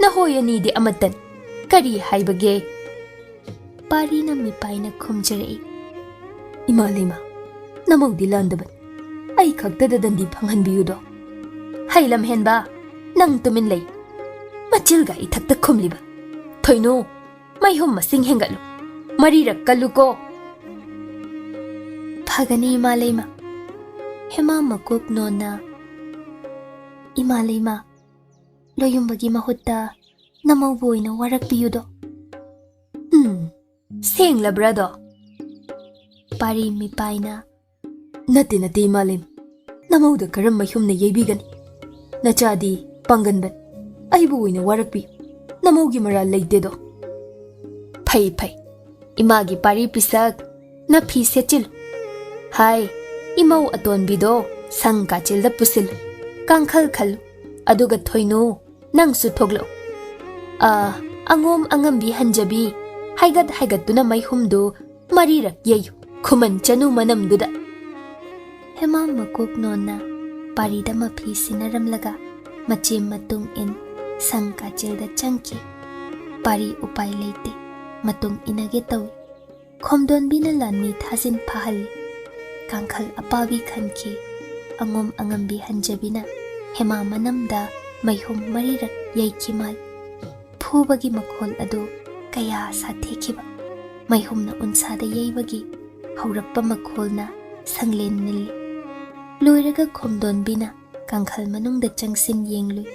ꯅꯍꯣꯏ ꯑꯅꯤꯗꯤ ꯑꯃꯠꯇꯅꯤ꯫ ꯀꯔꯤ ꯍꯥꯏꯕꯒꯦ? ꯄꯥꯔꯤꯅ ꯃꯤꯄꯥꯏꯅ ꯈꯨꯝꯖꯔꯛꯏ꯫ ꯏꯃꯥ ꯂꯩꯃ, ꯅꯃꯧꯗꯤ ꯂꯥꯟꯗꯕꯅꯤ꯫ ꯑꯩ ꯈꯛꯇꯗ ꯗꯟꯗꯤ ꯐꯪꯍꯟꯕꯤꯌꯨꯗꯣ꯫ ꯍꯩ ꯂꯝꯍꯦꯟꯕ, ꯅꯪ ꯇꯨꯃꯤꯟ ꯂꯩ꯫ ꯃꯆꯤꯜꯒ ꯏꯊꯛꯇ ꯈꯨꯝꯂꯤꯕ꯫ ꯊꯣꯏꯅꯨ, ꯃꯩꯍꯨꯝ ꯃꯁꯤꯡ ꯍꯦꯟꯒꯠꯂꯨ꯫ ꯃꯔꯤꯔꯛ ꯀꯜꯂꯨꯀꯣ꯫ ꯐꯒꯅꯤ, ꯏꯃꯥ ꯂꯩꯃ꯫ ꯍꯦꯃꯥ ꯃꯀꯣꯛ ꯅꯣꯟꯅ, "ꯏꯃꯥ ꯂꯩꯃ, ꯂꯣꯌꯨꯝꯕꯒꯤ ꯃꯍꯨꯠꯇ ꯅꯃꯧꯕꯨ ꯑꯣꯏꯅ ꯋꯥꯔꯛꯄꯤꯌꯨꯗꯣ꯫ ꯎꯝ, ꯁꯦꯡꯂꯕ꯭ꯔꯥꯗꯣ?" ꯄꯥꯔꯤ ꯃꯤꯄꯥꯏꯅ, "ꯅꯠꯇꯦ, ꯅꯠꯇꯦ, ꯏꯃꯥꯂꯦꯝ꯫ ꯅꯃꯧꯗ ꯀꯔꯝ ꯃꯩꯍꯨꯝꯅ ꯌꯩꯕꯤꯒꯅꯤ? ꯅꯆꯥꯗꯤ ꯄꯥꯡꯒꯟꯕꯅꯤ꯫ ꯑꯩꯕꯨ ꯑꯣꯏꯅ ꯋꯥꯔꯛꯄꯤꯌꯨ꯫ ꯅꯃꯧꯒꯤ ꯃꯔꯥꯜ ꯂꯩꯇꯦꯗꯣ꯫" "ꯐꯩ, ꯐꯩ꯫ ꯏꯃꯥꯒꯤ ꯄꯥꯔꯤ ꯄꯤꯁꯛ, ꯅꯐꯤ ꯁꯦꯠꯆꯤꯜꯂꯨ꯫ ꯍꯥꯏ, ꯏꯃꯧ ꯑꯇꯣꯟꯕꯤꯗꯣ ꯁꯪ ꯀꯥꯆꯤꯜꯗ ꯄꯨꯁꯤꯜꯂꯨ꯫ ꯀꯥꯡꯈꯜ ꯈꯜꯂꯨ꯫ ꯑꯗꯨꯒ ꯊꯣꯏꯅꯨ, ꯅꯪꯁꯨ ꯊꯣꯛꯂꯛꯎ꯫ ꯑ, ꯑꯉꯣꯝ ꯑꯉꯝꯕꯤ ꯍꯟꯖꯕꯤ, ꯍꯥꯏꯒꯠ ꯍꯥꯏꯒꯠꯇꯨꯅ ꯃꯩꯍꯨꯝꯗꯨ ꯃꯔꯤꯔꯛ ꯌꯩꯌꯨ, ꯈꯨꯃꯟ ꯆꯅꯨ ꯃꯅꯝꯗꯨꯗ꯫" ꯍꯦꯃꯥ ꯃꯀꯣꯛ ꯅꯣꯟꯅ ꯄꯥꯔꯤꯗ ꯃꯐꯤ ꯁꯤꯟꯅꯔꯝꯂꯒ ꯃꯆꯦꯝ ꯃꯇꯨꯡ ꯏꯟ ꯁꯪ ꯀꯥꯆꯤꯜꯗ ꯆꯪꯈꯤ꯫ ꯄꯥꯔꯤ ꯎꯄꯥꯏ ꯂꯩꯇꯦ, ꯃꯇꯨꯡ ꯏꯟꯅꯒꯦ ꯇꯧꯏ꯫ ꯈꯣꯝꯗꯣꯟꯕꯤꯅ ꯂꯥꯟꯃꯤ ꯊꯥꯖꯤꯟ ꯐꯥꯍꯜꯂꯤ꯫ ꯀꯥꯡꯈꯜ ꯑꯄꯥꯕꯤ ꯈꯟꯈꯤ꯫ ꯑꯉꯣꯝ ꯑꯉꯝꯕꯤ ꯍꯟꯖꯕꯤꯅ ꯍꯦꯃꯥ ꯃꯅꯝꯗ ꯃꯩꯍꯨꯝ ꯃꯔꯤꯔꯛ ꯌꯩꯈꯤ ꯃꯥꯜꯂꯤ꯫ ꯐꯨꯕꯒꯤ ꯃꯈꯣꯜ ꯑꯗꯨ ꯀꯌꯥ ꯁꯥꯊꯤꯈꯤꯕ! ꯃꯩꯍꯨꯝꯅ ꯎꯟꯁꯥꯗ ꯌꯩꯕꯒꯤ ꯍꯧꯔꯛꯄ ꯃꯈꯣꯜꯅ ꯁꯪꯂꯦꯟ ꯅꯤꯜꯂꯤ꯫ ꯂꯣꯏꯔꯒ ꯈꯣꯝꯗꯣꯟꯕꯤꯅ ꯀꯥꯡꯈꯜ ꯃꯅꯨꯡꯗ ꯆꯪꯁꯤꯟ ꯌꯦꯡꯂꯨꯏ꯫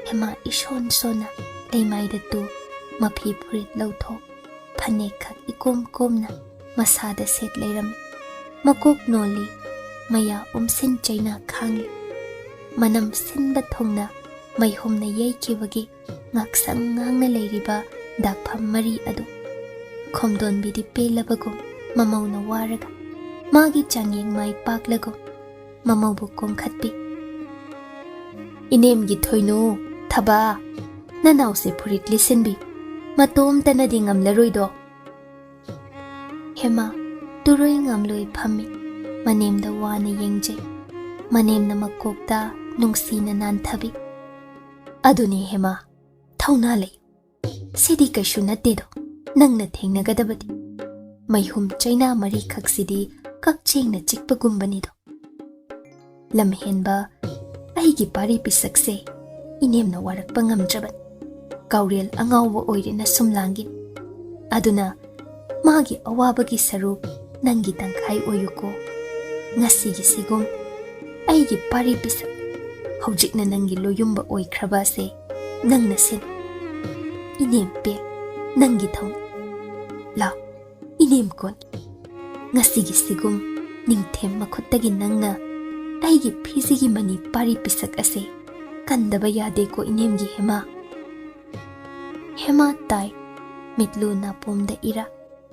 ꯍꯦꯃꯥ ꯏꯁꯣꯟ ꯁꯣꯟꯅ ꯂꯩꯃꯥꯏꯗ ꯇꯨ, ꯃꯐꯤ ꯐꯨꯔꯤꯠ ꯂꯧꯊꯣꯛ, ꯐꯅꯦꯛ ꯈꯛ ꯏꯀꯣꯝ ꯀꯣꯝꯅ ꯃꯁꯥꯗ ꯁꯦꯠ ꯂꯩꯔꯝꯃꯤ꯫ ꯃꯀꯣꯛ ꯅꯣꯜꯂꯤ, ꯃꯌꯥ ꯎꯝꯁꯤꯟ ꯆꯩꯅꯥ ꯈꯥꯡꯂꯤ꯫ ꯃꯅꯝ ꯁꯤꯟꯕ ꯊꯨꯡꯅ ꯃꯩꯍꯨꯝꯅ ꯌꯩꯈꯤꯕꯒꯤ ꯉꯥꯛꯁꯪ ꯉꯥꯡꯅ ꯂꯩꯔꯤꯕ ꯗꯥꯛꯐꯝ ꯃꯔꯤ ꯑꯗꯨ꯫ ꯈꯣꯝꯗꯣꯟꯕꯤꯗꯤ ꯄꯦꯜꯂꯕꯒꯨꯝ ꯃꯃꯧꯅ ꯋꯥꯔꯒ, ꯃꯥꯒꯤ ꯆꯥꯡꯌꯦꯡ ꯃꯥꯏ ꯄꯥꯛꯂꯒꯨꯝ ꯃꯃꯧꯕꯨ ꯀꯣꯡꯈꯠꯄꯤ꯫ "ꯏꯅꯦꯝꯒꯤ ꯊꯣꯏꯅꯨ, ꯊꯕꯥ, ꯅꯅꯥꯎꯁꯦ ꯐꯨꯔꯤꯠ ꯂꯤꯠꯁꯤꯟꯕꯤ꯫ ꯃꯇꯣꯝꯇꯅꯗꯤ ꯉꯝꯂꯔꯣꯏꯗꯣ꯫" ꯍꯦꯃꯥ ꯇꯨꯔꯣꯏ ꯉꯥꯝꯂꯣꯏ ꯐꯝꯃꯤ꯫ ꯃꯅꯦꯝꯗ ꯋꯥꯅ ꯌꯦꯡꯖꯩ꯫ ꯃꯅꯦꯝꯅ ꯃꯀꯣꯛꯇ ꯅꯨꯡꯁꯤꯅ ꯅꯥꯟꯊꯕꯤ꯫ "ꯑꯗꯨꯅꯤ ꯍꯦꯃꯥ, ꯊꯧꯅꯥ ꯂꯩꯌꯨ꯫ ꯁꯤꯗꯤ ꯀꯩꯁꯨ ꯅꯠꯇꯦꯗꯣ, ꯅꯪꯅ ꯊꯦꯡꯅꯒꯗꯕꯗꯤ꯫ ꯃꯩꯍꯨꯝ ꯆꯩꯅꯥ ꯃꯔꯤꯈꯛꯁꯤꯗꯤ ꯀꯛꯆꯦꯡꯅ ꯆꯤꯛꯄꯒꯨꯝꯕꯅꯤꯗꯣ꯫ ꯂꯝꯍꯦꯟꯕ, ꯑꯩꯒꯤ ꯄꯥꯔꯤ ꯄꯤꯁꯛꯁꯦ ꯏꯅꯦꯝꯅ ꯋꯥꯔꯛꯄ ꯉꯝꯗ꯭ꯔꯕꯅꯤ꯫ ꯀꯥꯎꯔꯦꯜ ꯑꯉꯥꯎꯕ ꯑꯣꯏꯔꯦꯅ ꯁꯨꯝ ꯂꯥꯡꯒꯤꯅꯤ꯫ ꯑꯗꯨꯅ ꯃꯥꯒꯤ ꯑꯋꯥꯕꯒꯤ ꯁꯔꯨꯛ ꯅꯪꯒꯤ ꯇꯪꯈꯥꯏ ꯑꯣꯏꯌꯨꯀꯣ꯫ ꯉꯁꯤꯒꯤꯁꯤꯒꯨꯝ ꯑꯩꯒꯤ ꯄꯥꯔꯤ ꯄꯤꯁꯛ, ꯍꯧꯖꯤꯛꯅ ꯅꯪꯒꯤ ꯂꯣꯌꯨꯝꯕ ꯑꯣꯏꯈ꯭ꯔꯕ ꯑꯁꯦ ꯅꯪꯅ ꯁꯤꯟ꯫ ꯏꯅꯦꯝ ꯄꯦ, ꯅꯪꯒꯤ ꯊꯧꯅ꯫ ꯂꯥꯎ, ꯏꯅꯦꯝ ꯀꯣꯟ꯫ ꯉꯁꯤꯒꯤ ꯁꯤꯒꯨꯝ ꯅꯤꯡꯊꯦꯝ ꯃꯈꯨꯠꯇꯒꯤ ꯅꯪꯅ ꯑꯩꯒꯤ ꯐꯤꯖꯤꯒꯤ ꯃꯅꯤ ꯄꯥꯔꯤ ꯄꯤꯁꯛ ꯑꯁꯦ ꯀꯟꯗꯕ ꯌꯥꯗꯦꯀꯣ ꯏꯅꯦꯝꯒꯤ ꯍꯦꯃꯥ꯫ ꯍꯦꯃꯥ ꯇꯥꯏ, ꯃꯤꯠꯂꯨ ꯅꯥꯄꯣꯝꯗ ꯏꯔꯥ,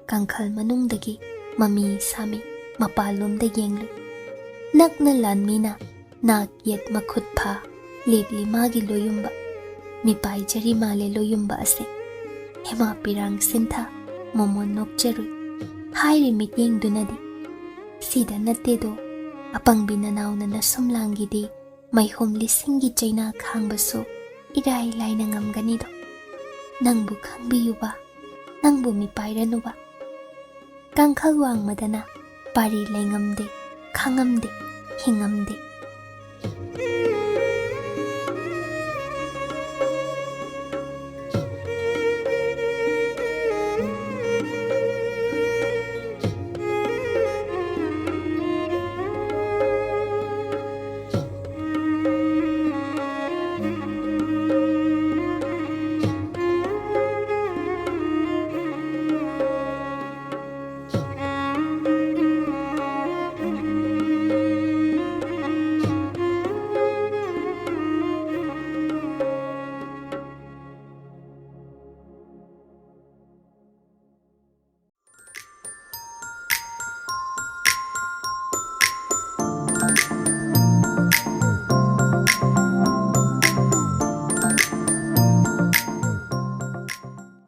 ꯀꯥꯡꯈꯜ ꯃꯅꯨꯡꯗꯒꯤ ꯃꯃꯤ ꯁꯥꯃꯤ ꯃꯄꯥꯟꯂꯣꯝꯗ ꯌꯦꯡꯂꯨꯏ꯫ ꯅꯛꯅ ꯂꯥꯟꯃꯤꯅ ꯅꯥꯛ ꯌꯦꯠ ꯃꯈꯨꯠ ꯐꯥ ꯂꯦꯞꯂꯤ ꯃꯥꯒꯤ ꯂꯣꯌꯨꯝꯕ꯫ ꯃꯤꯄꯥꯏꯖꯔꯤ ꯃꯥꯂꯦ ꯂꯣꯌꯨꯝꯕ ꯑꯁꯦ꯫ ꯍꯦꯃꯥ ꯄꯤꯔꯥꯡ ꯁꯤꯟꯊꯥ ꯃꯣꯃꯣꯟ ꯅꯣꯛꯆꯔꯨꯏ꯫ ꯍꯥꯏꯔꯤ ꯃꯤꯠꯌꯦꯡꯗꯨꯅꯗꯤ, "ꯁꯤꯗ ꯅꯠꯇꯦꯗꯣ, ꯑꯄꯪꯕꯤ ꯅꯅꯥꯎꯅ ꯅꯁꯨꯝ ꯂꯥꯡꯒꯤꯗꯤ ꯃꯩꯍꯣꯝ ꯂꯤꯁꯤꯡꯒꯤ ꯆꯩꯅꯥ ꯈꯥꯡꯕꯁꯨ ꯏꯔꯥꯏ ꯂꯥꯏꯅ ꯉꯝꯒꯅꯤꯗꯣ꯫ ꯅꯪꯕꯨ ꯈꯪꯕꯤꯌꯨꯕ, ꯅꯪꯕꯨ ꯃꯤꯄꯥꯏꯔꯅꯨꯕ꯫ ꯀꯥꯡꯈꯜ ꯋꯥꯡꯃꯗꯅ ꯄꯥꯔꯤ ꯂꯩꯉꯝꯗꯦ, ꯈꯥꯡꯉꯝꯗꯦ, ꯍꯤꯡꯉꯝꯗꯦ"꯫